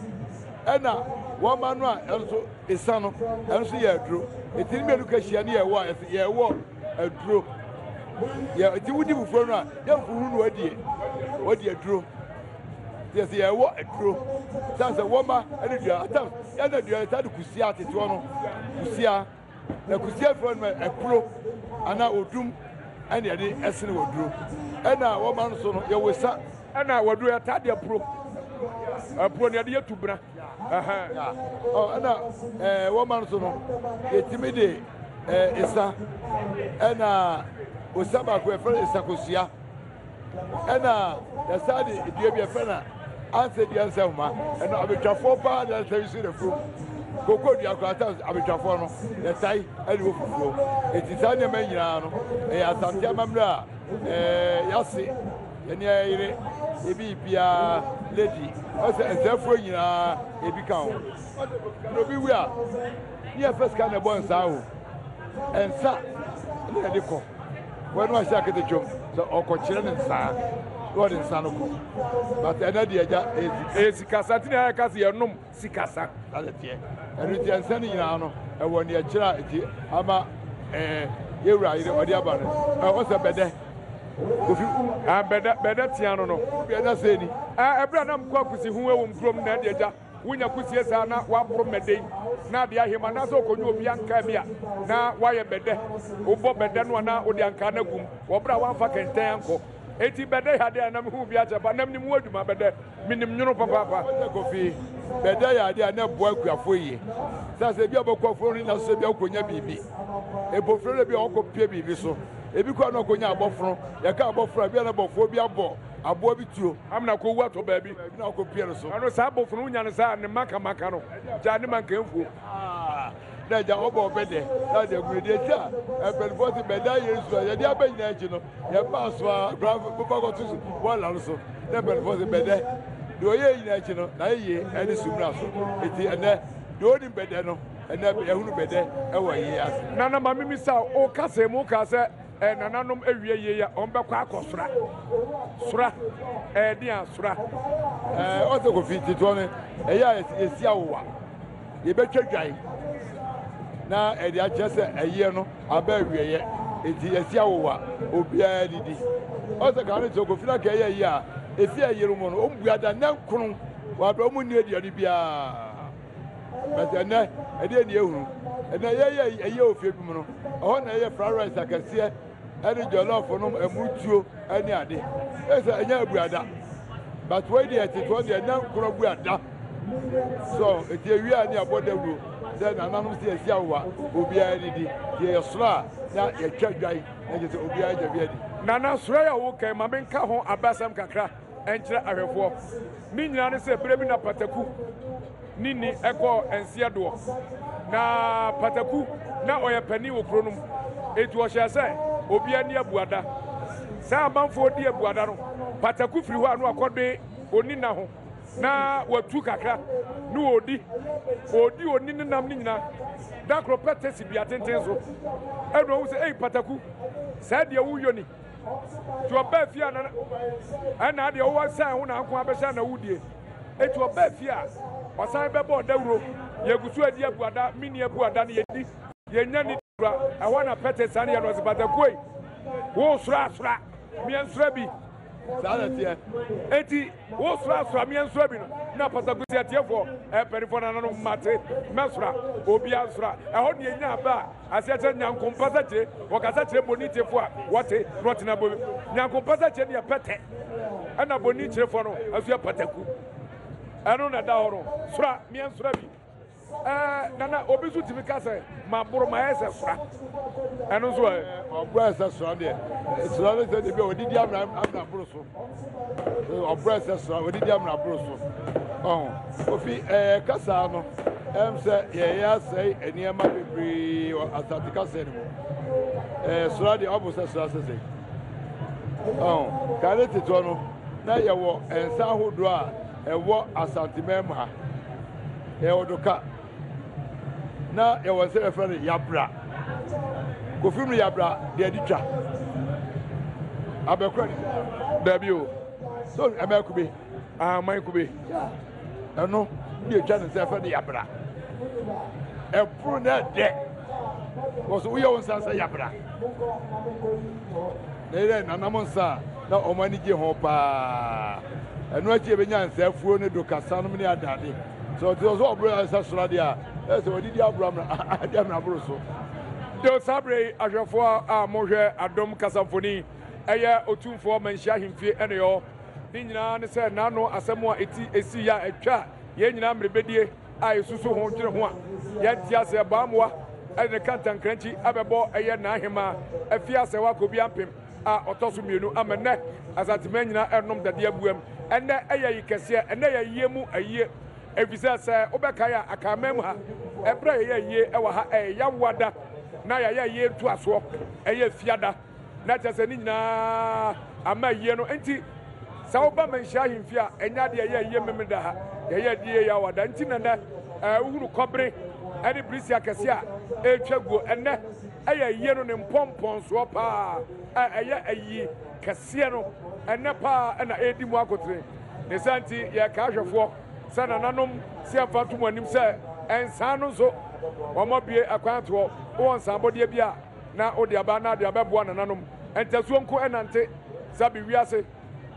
ɛna wɔn ma no a ɛnso. Esa no, ɛno nso yɛ aduro. Eti ne mmienu ka hyia ne yɛwɔ a, yɛsɛ yɛwɔ aduro. Yɛ eti wodi fufuo no a, yɛ mfuhuru na wadie. Wadi aduro. Nti yɛsɛ yɛwɔ aduro. Sɛ sɛ wɔma ɛne dua atam yɛn dua yɛtaa de kusia teteɔ no kusia na kusia fɛ no ɛpuro anaa odum ɛna yɛde ɛsene waduro ɛna wɔma no so no yɛwɔ sa. Ɛna waduro yɛtaa de apuro apuro no yɛde yɛ tubena. Ɛna ɛɛ wɔma no so no yɛtumi de ɛɛ esa ɛna osa baako yɛfrɛ no esakosua. Ɛna yɛsan de dua bi yɛfrɛ no ansɛ dua nsɛ nhoma ɛno abɛtwafoɔ paa na yɛsan yi so na furom koko dua koraa sɛ abɛtwafoɔ no yɛsae ɛde wɔ fufuo eti saa nneɛma nyinaa no ɛyɛ asante amammerɛ a ɛɛ yɛase yɛne yɛyere ebi biara lady ɔsɛ nsɛfoɔ nyinaa ebi ka ho na obi wu a ne yɛfɛ sika na ɛbɔ nsaa o nsa na yɛde kɔ. Wɔn no ahyɛ akete twam sɛ ɔkɔkyerɛ ne nsa na ɔde nsa no kɔ but ɛnɛ deɛ agya ɛyɛ sika. Ɛyɛ sikasa nti na yɛka sɛ yɛnom sikasa. Saa na ɛteɛ ɛno nti nsa no nyinaa no ɛwɔ nea ɛkyerɛ a nti ama ɛɛ yɛwura yere ɔde aba no ɛwɔ sɛ bɛdɛ kofi u. Ah bɛdɛ bɛdɛ tea no no. Bɛdɛ sɛ ni. Ɛɛ ɛberɛ a na mkɔ akusi ho ɛwɔ nkurom na ɛde agya. Wonya kusie saa na waboro mmɛdɛ yi na ade ahem anaasɛ ɔkɔnya obi ankaa bi a na wayɛ bɛdɛ. Wobɔ bɛdɛ no a na wode ankaa no agum wɔ berɛ a woamfa kɛntɛn ankɔ. Enti bɛdɛ yɛ adeɛ a na mehu bi akyɛ pa na menim ho adwuma bɛdɛ. Menim nwono papaapa. Ɔsɛ Kofi, bɛdɛ yɛ adeɛ a na ɛboa akuafoɔ yie. Sɛ sɛ ebi a ɔbɛkɔ afuo no na so ebi a ɔkɔnya biribi. Mpofire no ebi a ɔkɔpie biribi so. Ebi koraa na ɔkɔnya abɔfono. Yɛka abɔfono a ebi a na bɔfoɔ bi abɔ aboa bi tuo. Amena kɔ wu atɔ baabi. Baabi na ɔkɔ pie no so. Ɛno saa abɔfo no wonya no saa ne maka maka no gyaa ne manka mfuo. Ah, na agya ɔbɔ ɔbɛ dɛ na ɔde agu ne deɛ nti a mpanimfoɔ se bɛda yɛ nsu a yɛde aba nyinaa akyi no yɛma so a kora bɛfa kɔto so bɔɔla no so na mpanimfoɔ se bɛdɛ deɛ ɔyɛ nyinaa akyi no na yɛyie ɛne sumina so eti ɛnɛ deɛ ɔnim bɛdɛ no ɛnɛ yɛhunu bɛdɛ ɛwɔ yie ase. Nana ma mimisa wo kasa mu wokaa sɛ Eh, nananom awie yie a wɔn bɛkɔ akɔsra sora ɛyɛ den a sora. Ɛɛ ɔsɛ kofi tetoɔ no ɛyɛ a yɛsi awowa yɛbɛtwa dwan na ɛde akyerɛ sɛ ɛyɛ no aba awieɛ eti yɛsi awowa obiara didi ɔsɛ kan no kyerɛ kofi na kɛyɛ yi a efi ɛyere mu no wɔn bua da nɛ nkono wɔabɛ wɔn nni aduane biara. But ɛnɛ, ɛdeɛ ne ehunu. Ɛnɛ yɛyɛ ɛyɛ ofie bi mu no, ɛhɔ na ɛyɛ fried rice akɛseɛ ɛne jollof nom ɛmu tuo ɛne ade. Ɛsɛ ɛnyɛ abuada. But wei deɛ tetoɔ deɛ ɛnɛ nkorɔ abuada. So eti ewia ne abɔ dawuro sɛ nananom sɛ yɛsi awowa obiara didi. Deɛ yɛsoro a na yɛtwa dwan na kyerɛ sɛ obiara gya bi adi. Nana soro a woka yi ma menka ho abasɛm kakra nkyerɛ ahwɛfoɔ. Ne nyinaa ne sɛ berɛ bi na pataku ne ni kɔɔ nseɛ doɔ. Na pataku na ɔyɛ panin wɔ kuro no mu. Enti ɔhyɛɛ sɛ obiara nni abuada. Saa amanfoɔ di abuada no, pataku firi hɔ a na wakɔde oni nna ho na watu kakra na ɔredi. Ɔredi oni ne nam no nyinaa. Da koro pɛtɛ si dua tenten so. Ɛna ɔhu sɛ, ei pataku, saa deɛ woyɔ ni. Nti ɔbaa fie a na ɛna adeɛ ɔwɔ sɛn ho na nko abɛhyɛ na wudie. Eti ɔbaa fie a ɔsan bɛbɔ dawuro. Yɛgu so adi abuada, mini abuada no yɛdi, yɛnya ni kura. Ɛhɔ na pɛtɛ sane yɛ no ɔse patakuoi, wo sora sora, meɛnsora bi. Saa na ɛteɛ. Eti wo sora sora meɛnsora bi no, na pataku si atiefoɔ, mpanyinfoɔ nananom mate, mɛsora, obia nsora. Ɛhɔ na yɛnya aba a Aseɛ kyerɛ nyankompasa kyire. Wɔkasa kyerɛ boni tiefoɔ a wɔte na wɔtena bɔ nyankompasa kyire no yɛ pɛtɛ, ɛna boni kyerefoɔ no nso yɛ pataku. Ɛno na ɛda hɔ no. Sora, meɛnsora bi. Ɛɛ nana obi nso tumi ka sɛ maboro mayɛ sɛ sora. Ɛno nso ɛ. Ɔboro ayɛ sɛ sora deɛ, sora no sɛ deɛ bi a wɔdidi amena amena boro so. Ɔboro ayɛ sɛ sora wɔdidi amena boro so. Ɔho kofi ɛɛ kasa no. Ɛm sɛ yɛyɛ asɛe nneɛma bebree wɔ asante kasa no mu. Ɛɛ sora deɛ ɔbo sɛ sora sese. Ɔn kane tetoɔ no na yɛwɔ nsa ahodoɔ a ɛwɔ asanteman mu ha. Yɛwɔ doka na yɛwɔ nsa yɛfrɛ no yabra. Kofi mu yabra deɛ de twa. Abɛkora ne. Dabi o. So ɛmɛ kube. Ah, man kube. Ɛno ne etwa ne nsa ɛfɛ de yabra. Ɛporo na ɛdɛ. Wɔso woyɛ wo nsa sɛ yabra. Na yɛ nanam nsa a na wɔn ani gye ho paa. Ɛno akyi yɛbɛnya nsaafuo ne dokasa nom ne adeade. Sɛ ɔte sɛ ɔboro ayɛ sɛ soro adeɛ a, ɛyɛ sɛ wadidi aboro amena ade amena aboro so. Do saa berɛ yi ahwɛfoɔ a mohwɛ Adom kasamfoni ɛyɛ Otumfoɔ Manhyia Ahemfie ɛne ɔ. Ne nyinaa ne sɛ n'ano asɛm a ɛti ɛsii a ɛtwa yɛn nyinaa mmerebɛdie a yɛsusu ho dwene ho a yɛnte aseɛ Baamoa ɛde ne kantankrankyi abɛbɔ ɛyɛ n'ahemaa afie asɛe akɔ bi ampem a ɔtɔ so mmienu ama nnɛ Asanteman nyinaa ɛrenom dadeɛ abuam. Ɛnnɛ ɛyɛ ayi kɛseɛ, ɛnnɛ yɛ ayie mu ayie efisɛ sɛ wobɛkae a Akanman mu ha ɛberɛ a yɛyɛ ayie ɛwɔ ha ɛyɛ Yawoada na yɛayɛ ayie ntoasoɔ ɛyɛ Fiada na kyerɛ sɛ ne nyinaa ama ayie no nti sɛ woba Manhyia ahemfie a ɛnyɛ adeɛ ɛyɛ ayie Memeda ha yɛyɛ adie Yawoada nti na nnɛ wohunu kɔbere ɛne birisi akɛseɛ a ɛretwa guo ɛnnɛ ɛyɛ ayie no ne mpɔmpɔnsoɔ paa a ɛyɛ ayi kɛseɛ no ɛnnɛ paa na ɛredi mu akotene. Ne saa nti yɛreka ahwɛfoɔ sɛ nananom sɛ yɛmfa nto mo anim sɛ nsaa no nso wɔabue ɛkwan ato hɔ. Wowɔ nsaabɔdeɛ bi a na wode aba na ade abɛboa nananom. Ntasuo nko ɛnante sɛ bi wiase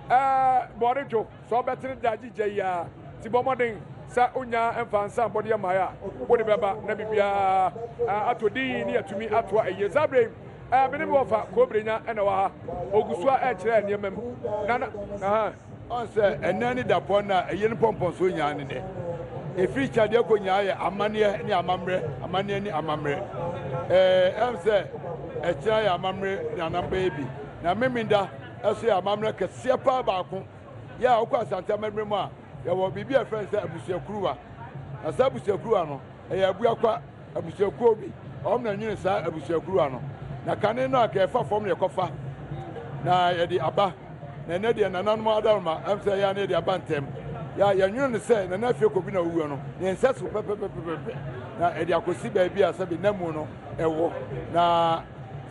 ɛɛ bɔre dwo. Sɛ ɔbɛtene da gyigya yi ara nti bɔ mmɔden sɛ wonya mfa nsa abɔdeɛ mmaeɛ a wode bɛba na biribiara atɔ din ne yɛatumi atoa ayie. Saa berɛ yi me ne me wɔfa Koobrenya na ɛwɔ ha. Ɔgu so a ɛrekyerɛ nneɛma mu. Na na aha. Ɔn sɛ ɛnnɛ ne dapɔn no a ɛyɛ no mpɔmpɔnsoɔ nyinaa ne nnɛ. Ɛfiri kya deɛ kɔ nyinaa yɛ amanneɛ ne amammerɛ, amanneɛ ne amammerɛ. Ɛɛ ɛm sɛ ɛkyena yɛ amammerɛ ne anam bɛyɛ bi. Na Memenda nso yɛ amammerɛ kɛseɛ paa baako. Yɛ a wokɔ Asante amammerɛ mu a, yɛwɔ biribi a yɛfrɛ no sɛ abusuakuruwa. Na saa abusuakuruwa no, ɛyɛ abuakwa abusuakuo bi. Wɔn na nwene saa abusuakuruwa no. Na kane no a ka yɛfa fam na yɛkɔfa na yɛde aba. Na ɛnɛ deɛ nananom adaroma ɛm sɛ yɛ a na yɛde aba ntɛm. Yɛ a yɛnwene no sɛ nana afie kɔbi na owuo no, ne nsa so pɛpɛpɛpɛpɛ na ɛde akɔsi baabi a sɛbe nna mu no ɛwɔ. Na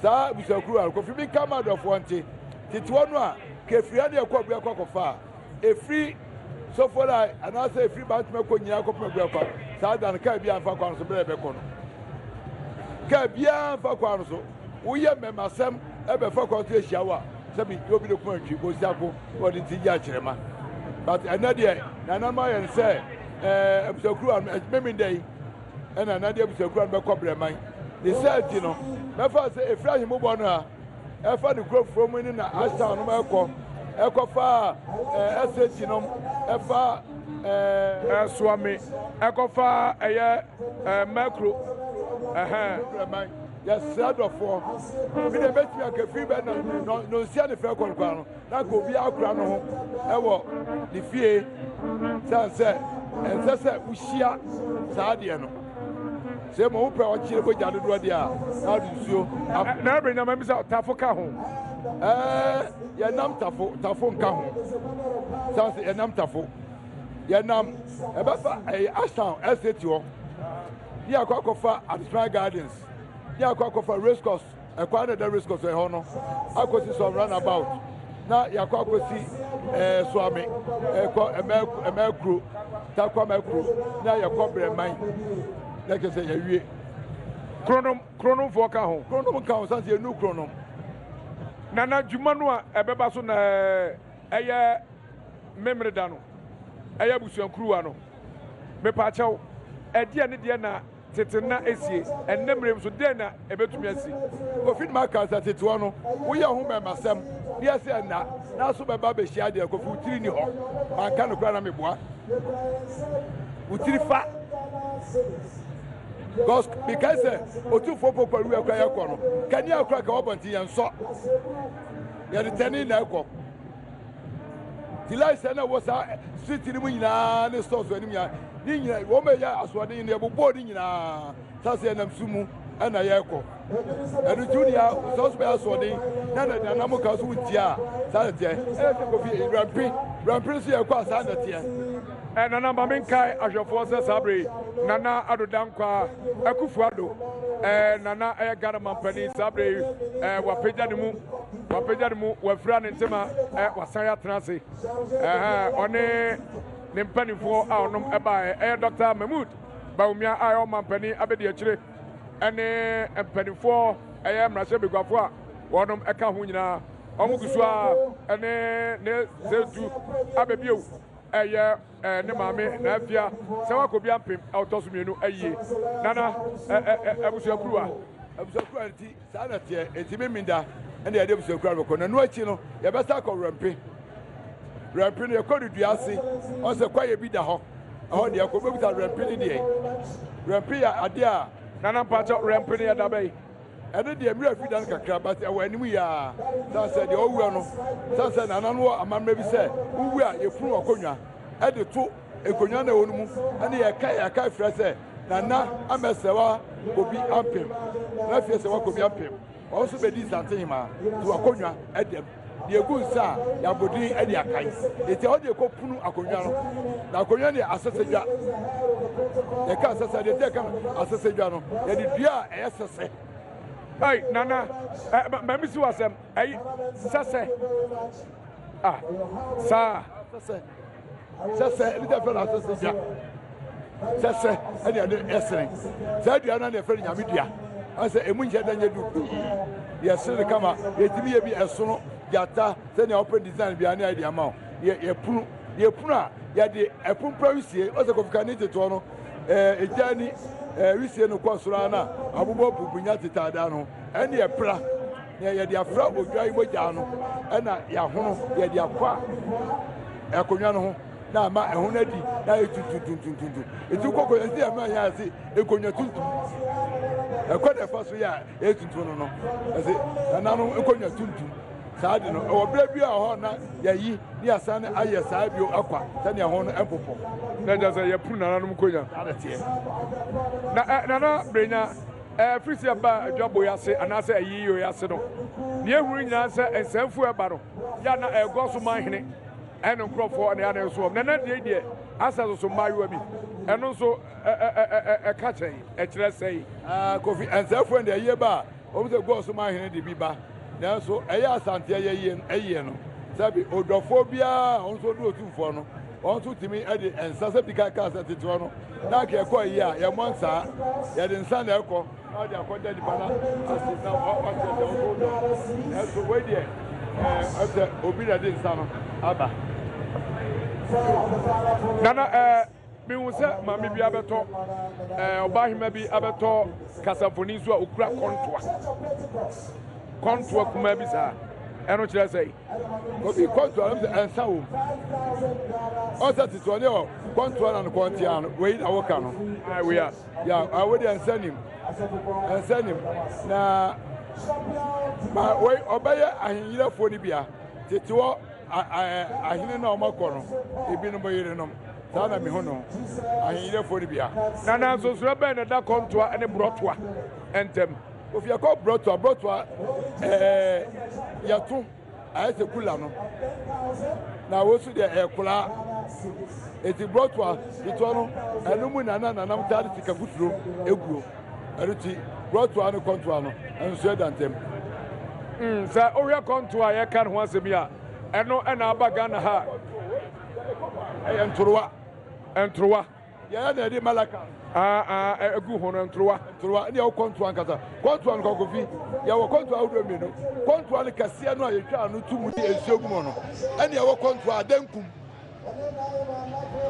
saa abusuakuruwa no, Kofi bi nka ma adɔfoɔ nte. Tete hɔ no a, kefiri ne ɛkɔ abua kɔ akɔfa a, efiri Sofora anaasɛ efiri Bantama kɔ nyinaa kɔpem abua kwa. Saa da no, kaa biara mfa kwan no so berɛ a ɛbɛkɔ no. Kaa biara mfa kwan no so. Woyɛ mmɛmasɛm ɛbɛfa kwan so ahyia wo a, sɛbi yɛ obi de kuma ntwi, kɔsi ako, na ɔde ti gye akyerɛma. But ɛnɛ deɛ, nananom ayɛ no sɛ ɛɛ abusuakuo ano, Memenda yi, ɛna nade abusuakuo ano bɛkɔ Brɛman. Ne saa ti no, mɛfa sɛ efiri ahemmobɔ no a, ɛfa ne kurofoɔ mu ne na Ashtown nom ɛkɔ ɛkɔfa ɛɛ SH nom ɛfa ɛɛ. Ɛsoame ɛkɔfa ɛyɛ ɛɛ Mɛkuro ɛhɛn. Brɛman yɛsrɛ dɔfoɔ mi de bɛtumi aka firi bɛ na nonsia ne fɛ kɔ no koraa no na nka obi akora no ho ɛwɔ ne fie sane sɛ ɛnsɛ sɛ wohyia saa adeɛ no. Sɛ mmom wopɛ ɔkyere mogya dodoɔ deɛ a, na wode nsuo af. Na ɛbɛn nyama bisa tafo ka ho. Ɛɛ yɛnam tafo, tafo nka ho. San sɛ yɛnam tafo. Yɛnam ɛbɛfa ɛyɛ Ashtown estate hɔ. Ne yɛakɔ akɔfa Adesman Gardens. Ne yɛakɔ akɔfa Race Course. Ɛkwan na ɛda race course ɛhɔ no akɔsi some runabout na yɛakɔ akɔsi ɛɛ eh, Soame ɛkɔ ɛmɛ ɛmɛ kuro takwa mɛ kuro na yɛkɔ Brɛman na kyerɛ sɛ yɛwie. Kronom kronomfoɔ ka ho. Kronom ka ho sanse yɛnu kronom. Nana dwuma no a ɛbɛba so na ɛyɛ Memeneda no ɛyɛ abusuankuruwa no mepaakyɛw ɛdeɛ ne deɛ na Tete na esie, ɛnnɛ mmere nso, dɛn na ebetumi asi? Kofi no maka sɛ tete hɔ no woyɛ ho mmɛmasɛm ne ɛsɛ ɛnna na so bɛba bɛhyia deɛ Kofi wo tiri ni hɔ manka no koraa na meboa wo tiri fa because because sɛ otumfoɔ poku awia kora yɛkɔ no kanea kora ka wɔbɔ nti yɛnsɔ yɛde tɛne na ɛkɔ Ti lights na ɛwɔ saa street no mu nyinaa ne stores anim nyinaa ne nyinaa wɔn bɛyɛ asoɔden no yɛbobɔɔ ne nyinaa saa sɛ yɛnam su mu ɛna yɛrekɔ ɛno nti wodeɛ sɛ ɔso bɛyɛ asoɔden na na nanam ka so wontia a saa na teɛ ɛyɛ sɛ kofi wrampe wrampe nso yɛkɔ a saa na teɛ. Nana ma menkae ahwɛfoɔ sɛ saa bere yi Nana Addo Dankwa Akufo Addo Nana ɛyɛ Ghana mampanin saa bere yi wapagya ne mu Wapagya ne mu, wafira ne ntoma, wasan atena ase. Ɔne ne mpanimfoɔ a ɔnom baeɛ ɛyɛ Dr. Mahmood Bawumia a ɛyɛ ɔmampanin abɛdi akyire ɛne mpanimfoɔ ɛyɛ mmarahyɛbaguafoɔ a wɔnom ɛka ho nyinaa. Wɔn gu so a ɛne ne Zetu abɛbiew ɛyɛ ɛɛ ne maame na afia sɛ wakɔ bi ampem ɔtɔ so mmienu ayie. Nana ɛ ɛ abusuakuruwa. Abusuakuruwa nti saa na teɛ enti Meminda ɛna yɛde abusuakuruwa no bɛkɔ na ɛno akyi no yɛbɛsa akɔ Wrɛmpe. Wrɛmpe no yɛkɔ no dua ase ɔn sɛ kwaeɛ bi da hɔ ɛhɔ deɛ ɛkɔ bɛbusa Wrɛmpe no deɛ Wrɛmpe yɛ adeɛ a. Nana mpakyɛ Wrɛmpe no yɛ da bɛyi? Ɛno deɛ mmerɛ afi da no kakra but ɛwɔ anim yi ara sane sɛ deɛ ɔwura no sane sɛ nana no wɔ amammerɛ bi sɛ wowu a yɛfunu akonnwa ɛde to nkonnwa na ɛwɔ no mu ɛne yɛka yɛaka frɛ sɛ nana amɛsɛwa obi ampem na afie sɛ wakɔ bi ampem ɔno nso bɛdi nsantehema to akonnwa ɛdɛm deɛ egu nsa a yɛabɔ din de akae. Eti ɛhɔ deɛ ɛkɔ punu akonnwa no. Na akonnwa no yɛ asɛsɛdwa. Yɛka asɛsɛ deɛ ɛka asɛsɛdwa no yɛde dua a ɛyɛ sɛsɛ. Ɛy nana ɛ mɛmi si wasɛm ɛyi sɛsɛ ah saa. Sɛsɛ. Sɛsɛ ne deɛ fɛ no asɛsɛ dua. Sɛsɛ ɛne ɛde ɛsene. Saa dua no na yɛfrɛ no nyame dua. Ɔsɛ emu nhyɛ da nyɛ du pii. Yɛsene no kama. Yɛtumi yɛ bi ɛsono gyata sɛnea wopɛ design biara ne ayɛ de ama wo. Yɛ yɛpunu yɛpunu a yɛde ɛpompra wisie. Ɔsɛ kɔfika ne tetoɔ no ɛɛ egya ni ɛɛ wisie no kɔ soro ara na abobɔ bubunya tetaadaa no ɛne ɛpra. Nea yɛde afra odwan mogya no ɛna yɛahono yɛde akɔ akonnwa no ho na ama ɛho no adi na ayɛ tuntuntuntuntuntum eti kɔ akonnwa nti ɛma yɛn ase nkonnwa tuntum ɛkɔ na ɛfa so yɛ a ɛyɛ tuntum no no ɛsɛ nananom nkonnwa tuntum saa de no ɛwɔ berɛ bi a hɔ na yɛyi ne yɛasan ayɛ saa bio akwa sɛnea ɛho no ɛmpopɔ. Na ɛgya sɛ yɛpuru nananom nkonnwa. Saa na ɛteɛ. Na ɛ nana Brenya. Ɛfiri sɛ ɛbaa adwabɔ yi ase anaasɛ ayiyɔ yi ase no, nea ehunu nyinaa sɛ nsɛmfua a ɛba no yɛ a na ɛgɔ so man hene ɛne nkurɔfoɔ na ɛyɛ a na ɛso wɔn. Na na deɛ deɛ asɛ soso mmaayewa bi, ɛno nso ɛka kyɛn, ɛkyerɛ sɛe. Ah, Kofi, nsɛmfua deɛ ayie ba a, wɔn sɛ gɔɔ so man hene de bi ba. Nanso ɛyɛ Asanteɛ yɛyie ayie no, sɛbi odɔfoɔ biara a ɔno nso ɔdu otumfoɔ no, wɔn nso tumi de nsa sɛ bi ka kaa sɛ tete hɔ no na anka yɛkɔ ayi a yɛmmɔ nsaa yɛde nsa na ɛkɔ na ɔde akɔda nipa na ase na ɔkyerɛ sɛ ɔso dɔ nanso wei deɛ ɛɛ ɛsɛ obi na ɛde nsa no aba. Nana ɛɛ mehu sɛ maame bi abɛtɔ ɛɛ ɔbaahema bi abɛtɔ kasamfoni nso a okura kɔntoa kɔntoa kumaa bi saa ɛno kyerɛ sɛ. Obi kɔntoa no sɛ ɛnsa wom. Ɔsɛ tete ɔne ɔ kɔntoa na no kɔntia no wei na woka no. Wei a. Ya awo deɛ ɛnsa nim. Ɛnsa nim na ma wei ɔbɛyɛ ahenyerɛfoɔ no bia tete hɔ ahene na ɔmakɔ no ebinom yerenom saa na mehu no ahenyerɛfoɔ no bia. Na na nsonsonoɛ bɛn na ɛda kɔntoa ne borɔtoa ntam? Kofi ɛkɔ brɔtoa brɔtoa ɛɛ yɛto ayɛ sɛ kula no na wosu deɛ ɛyɛ koraa eti brɔtoa ketewa no ɛno mu nana nanam taa de sika futuro eguo ɛno ti brɔtoa ne kɔntoa no ɛnso ɛda ntɛm. Mm, sɛ wohwɛ kɔntoa a yɛka ne ho asɛm yi a ɛno ɛna aba Ghana ha. Ɛyɛ ntorowa. Ntorowa. Yɛyɛ na yɛde malaka. Ah, ah, egu ho no ntorowa. Ntorowa ne yɛwɔ kɔntoa ankasa. Kɔntoa no kɔkofi. Yɛwɔ kɔntoa ahodoɔ mmienu. Kɔntoa no kɛseɛ no a yɛtwa ano to mu de nsuo gu mu no, ɛne yɛwɔ kɔntoa adankum.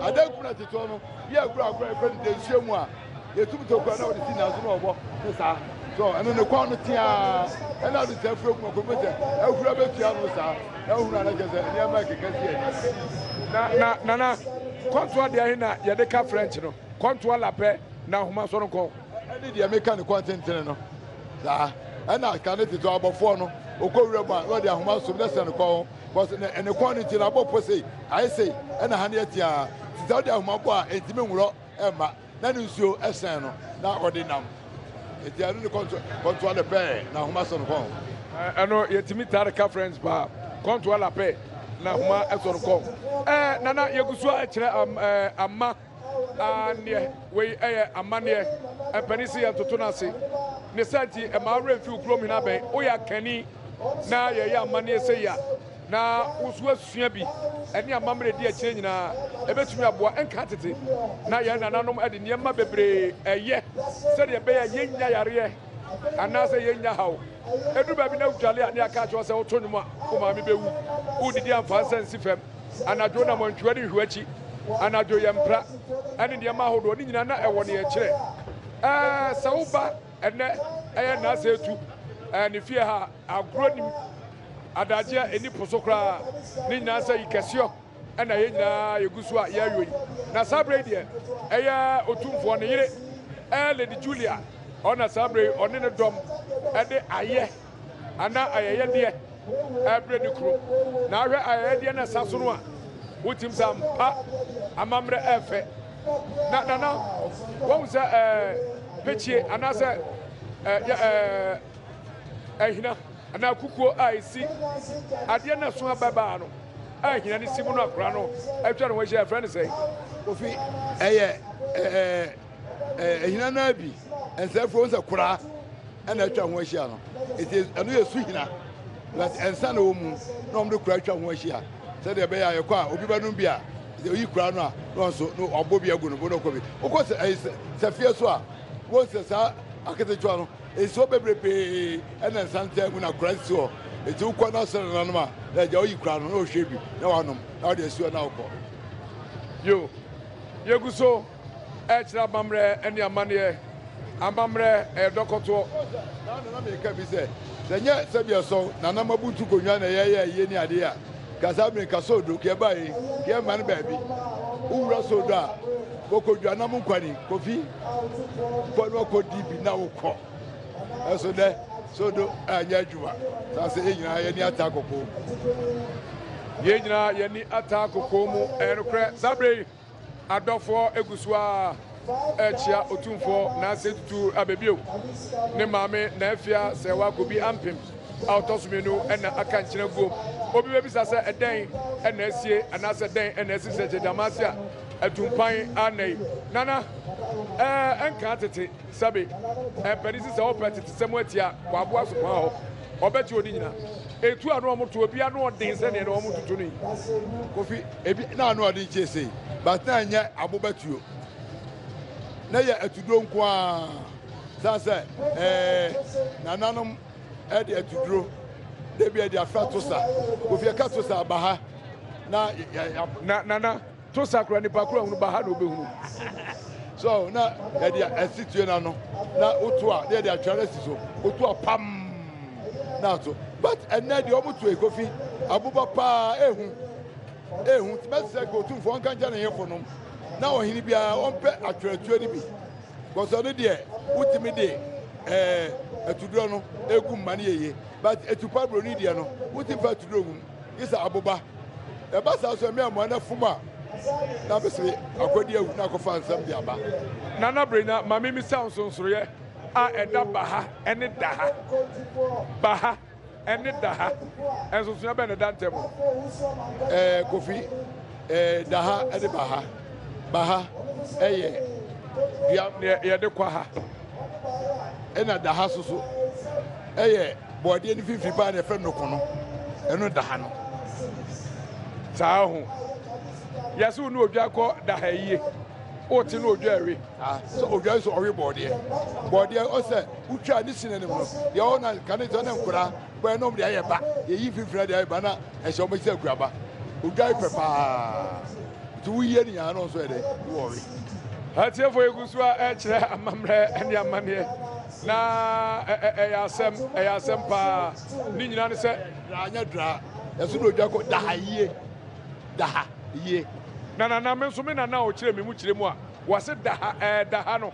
Adankum na tetoɔ no yɛ agorɔ agorɔ a yɛfrɛ no densuo mu a yɛtum tokura na wɔde si n'aso na ɔbɔ ne saa. So ɛno ne kɔn no teaa ɛna ɔde sɛ afuro gu mu akɔmu sɛ ahura bɛtua no saa. Na ohunu a na kyerɛ sɛ nneɛma rekeka si ani. Na na nana kɔntoa deɛ ahe na yɛde ka French no? Kɔntoa lapɛ na ahoma sɔrɔ nkɔn. Ɛne deɛ meka ne kɔn tentene no saa. Ɛna kane tete abɔfoɔ no okɔ wura mu a na ɔde ahoma som na sɛ ne kɔn ho kɔs ne ne kɔn no nti na abɔ po sei ayɛ sei ɛna ha no yɛ teaa nti sɛ wode ahoma bɔ a ɛntumi nworɔ ɛmma. Na ne nsuo sɛn no, na ɔde nam. Enti ɛno ne kɔntoa, kɔntoa de pɛɛ na ahoma sɔ no kɔn. Ɛno yɛtumi taa de ka French paa, kɔntoa la pɛ na ahoma sɔ no kɔn. Ɛɛ nana yɛgu so a kyerɛ ama aneɛ, wei ɛyɛ amanneɛ, mpanin se yɛntoto no ase. Ne saa nti ɛma wo werɛ mfi wo kurom hene abɛn, woyɛ akanni na yɛyɛ amanneɛ sei a, na wo nso woasua bi ne amammerɛ a ɛdi akyire nyinaa. Ɛbɛtumi aboa. Ɛnka tete na yɛn nananom de nneɛma bebree yɛ sɛdeɛ ɛbɛyɛ a yɛnnya yareɛ anaasɛ yɛnnya haw. Ɛduru baabi na wodwale a, ne yɛaka akyerɛ wo sɛ woto nnwom a, wo maame bɛwu. Wodidi amfa nsa nsi fam. Anadwo nam antwiwa ne nhwiwa akyi. Anadwo yɛ mpra ne nneɛma ahodoɔ. Ne nyinaa na ɛwɔ nea ɛkyerɛ. Ɛɛ, sɛ woba ɛnnɛ ɛyɛ Nnaase Etu ɛɛ ne fie ha a, agorɔ nnim. Adagyeɛ ɛnni po so koraa. Ne nyinaa sɛ yi kɛseɛ ɛna yɛn nyinaa yɛgu so a yɛreyɔ yi. Na saa berɛ yi deɛ, ɛyɛ Otumfoɔ ne yere ɛyɛ Lady Julia, ɔna saa berɛ yi ɔne ne dɔm ɛde ayɛ anaa ayɛyɛdeɛ ɛrebrɛ ne kunu. Na ahwɛ ayɛyɛdeɛ no ɛsa so no a, wotim sɛ ampa amammerɛ ɛɛfɛ. Na nana, wɔhu sɛ ɛɛ pekyie anaasɛ ɛɛ ɛɛ ahina anaa kukuo a ɛsi adeɛ no ɛso abɛbaa no a ahina no si mu no akora no atwa ne ho ahyia ɛfrɛ no sɛn? Kofi, ɛyɛ ɛɛ ahina no bi nsɛfoɔ sɛ koraa ɛna atwa ho ahyia no nti ɛno yɛ su hina but ɛnsa na wɔ mu na wɔn de kora atwa ho ahyia sɛdeɛ ɛbɛyɛ a yɛkɔ a obi bɛnom bi a oyi kora no a na wɔn nso na wabɔ bi agu no bo na ɔkɔ bi wokɔ sɛ ɛyi sɛ fie so a wɔn sɛ saa aketewa no nsuo bebrebee ɛna nsa ntaa mu na kora nsi hɔ nti wokɔ na sɛ nananom a na agya oyi kora no na ɔhwɛ bi na wanom na ɔde asi hɔ na wokɔ. Yo, yɛgu so ɛrekyerɛ amammerɛ ne amanneɛ. Amammerɛ, ɛyɛ dɔkɔtoɔ. Saa na na meka bi sɛ, sɛ nyɛ sɛdeɛ sɔw Nana Mabuntu Konwa na yɛyɛ ayie ne adeɛ a, nka saa bere nka Sodo, nka yɛbaa yi, nka yɛmma no baabi. Wowura Sodo a, wɔkɔdwa nam nkwani, Kofi, kɔ na wakɔdi bi na wokɔ. Ɛso dɛ, Sodo anyɛ adwuma. Saa sɛ yɛn nyinaa yɛn ani ataa kɔkɔɔ mu. Yɛn nyinaa yɛn ani ataa kɔkɔɔ mu. Ɛyɛ nokorɛ, saa bere yi, Adɔfoɔ gu so ara rekyea Otumfoɔ Nase Tutu Abebio ne maame Naafia Serwaa Kobi Ampem a ɔtɔ so mmienu na aka nkyene aguom. Obi bɛbisa sɛ ɛdɛn na asie anaasɛ dɛn na asi Sɛkyɛ Gyama ase a atumpan anna yi. Nana, ɛɛ ɛnkaa tete sɛbe mpanin si sɛ wopɛ tetesɛm atia kɔ aboa so kwan hɔ ɔbɛkye odi nyina. Etu a na wɔn to ebi ano ɔden sɛdeɛ na wɔn toto no yi. Kofi, ebi na ano ɔden kyɛ sei, but na ɛnyɛ aboba tuo. Na yɛ atuduro nko ara. San sɛ ɛɛ nananom ɛde atuduro, debi ɛde afra tosa. Kofi ɛka tosa aba ha na yɛ yɛ. Na nana. To sakra nipa koro ahunu ba ha na obehunu. So na yɛde asi tue no ano na woto a na yɛde atwea no asi so woto a pam na ato but ɛnɛ deɛ wɔn to ekofi aboba paa ehu ehu ti bɛsɛ ka otumfoɔ nka nkyɛn ne hefo nom na ɔhene biara ɔmpɛ atwerɛtuo no bi kɔsɔ no deɛ wotumi de ɛɛ atuduro no egu mma no yie but etupa buroni deɛ no wotumi fa atuduro mu. Gye sɛ aboba. Ɛba saa nso a, mmea mmoa no afum a na bɛsere akɔdi awu na akɔfa nsɛm de aba. Nana Brenya, ma memmisa wo nsonsonoeɛ a ɛda baha ne daha. Baha ne daha, nsonsonoeɛ bɛn na ɛda ntam? Ɛɛ Kofi, ɛɛ daha ne baha. Baha ɛyɛ dua. Deɛ yɛde kɔ ha. Ɛna daha soso ɛyɛ. Bɔɔdeɛ no mfimfini paa na yɛfrɛ no kono, ɛno da ha no. Saa ho. Yɛse wo ne odwa kɔ da ha yie. Wote ne odwa ɛwe. Ah, sɛ odwa nso ɔwe bɔɔdeɛ. Bɔɔdeɛ ɔsɛ wotwa ne si n'anim no, deɛ ɔwɔ na kane sɛ ne nkora bɔɛ na ɔmo de ayɛ ba. Yɛyi mfimfini de ayɛ ba na ɛhyɛ ɔmo sɛ akuaba. Odwa pɛ paa. Nti woyie ne nyinaa no nso yɛ dɛ wɔwe. Atiefo yɛgu so a ɛkyerɛ amammerɛ ne amanneɛ. Na ɛyɛ asɛm, ɛyɛ asɛm paa. Ne nyinaa ne sɛ. Draa nyɛ draa. Yɛso na odwa kɔ daha yie, daha yie. Na nana me nso me nana a ɔkyerɛ me mu kyerɛ mu a wɔse daha ɛɛ daha no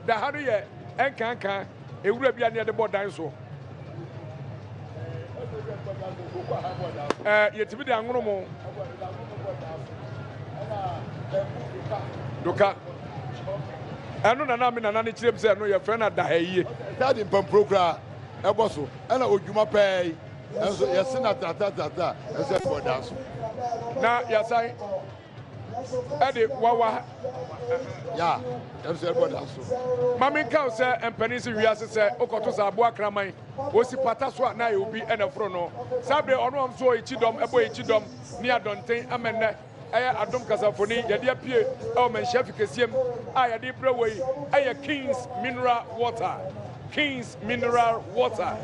daha no yɛ ɛnkankan ewura bi a ne yɛde bɔ dan soɔ. Ɛɛ yɛtumi de anwono mo. Doka. Ɛno na na me nana no kyerɛ mu sɛ ɛno yɛfrɛ no adahayie. Saa de mpampuro koraa ɛbɔ so ɛna odwuma pɛɛ yi ɛnso yɛse no atratratratra ɛnso ɛbɔ dan so. Na yɛasan ɛde wawa. Ya ɛnso ɛbɔ dan so. Ma menka wo sɛ mpanin se wiase sɛ wokɔto sɛ aboa kraman osi pata so a na ayɛ obi ɛna foro no. Saa bere ɔno ɔm so ɔyɛ kyidɔm ɛbɔ yɛ kyidɔm ne adɔnten ama nnɛ. Ɛyɛ adom kasamfoni yɛde apue wɔ Manhyia fi kɛseɛ mu a yɛde rebrɛ wɔ yi ɛyɛ Kings Mineral Water. Kings Mineral Water.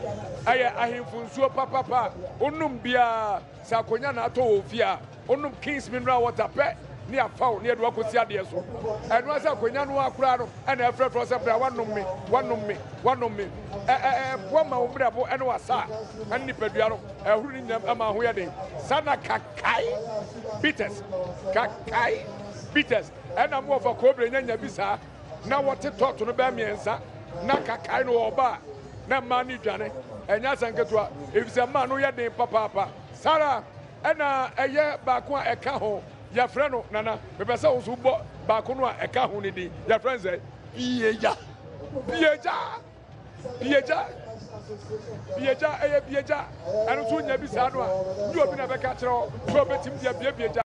Ɛyɛ ahemfo nsuo papapa a wonom biara sɛ akonya na atɔ wɔ ofie a wonom Kings Mineral Water pɛ ne afa wo ne yɛde wakɔsi adeɛ so. Ɛno ara sɛ akonya no ara koraa no ɛna ɛfrɛfrɛ wo sɛ bra wanom me, wanom me, wanom me. Ɛ ɛ ɛboa ma wo mmerɛbo ɛne w'asa ɛne nipadua no ɛhoro ne nyinam ɛma ho yɛ den. Saa na Kakai Bitters, Kakai Bitters ɛna mo wɔfa kɔɔbire nya nya bi saa na wɔte tɔɔto no bɛɛ mmiɛnsa na Kakai no ɔɔba a na mmaa no dwane. Ɛnyɛ asɛm ketewa efisɛ mmaa no yɛ den papaapa. Saa ara Ɛna ɛyɛ baako a ɛka ho, yɛfrɛ no Nana. Mepɛ sɛ wo nso wobɔ baako no a ɛka ho no din. Yɛfrɛ no sɛ? Biegya. Biegya. Biegya. Biegya, ɛyɛ biegya. Ɛno nso wonya bi saa no a, nyɛ obi na ɛbɛka akyerɛ wo sɛ wobɛtumi de abie biegya.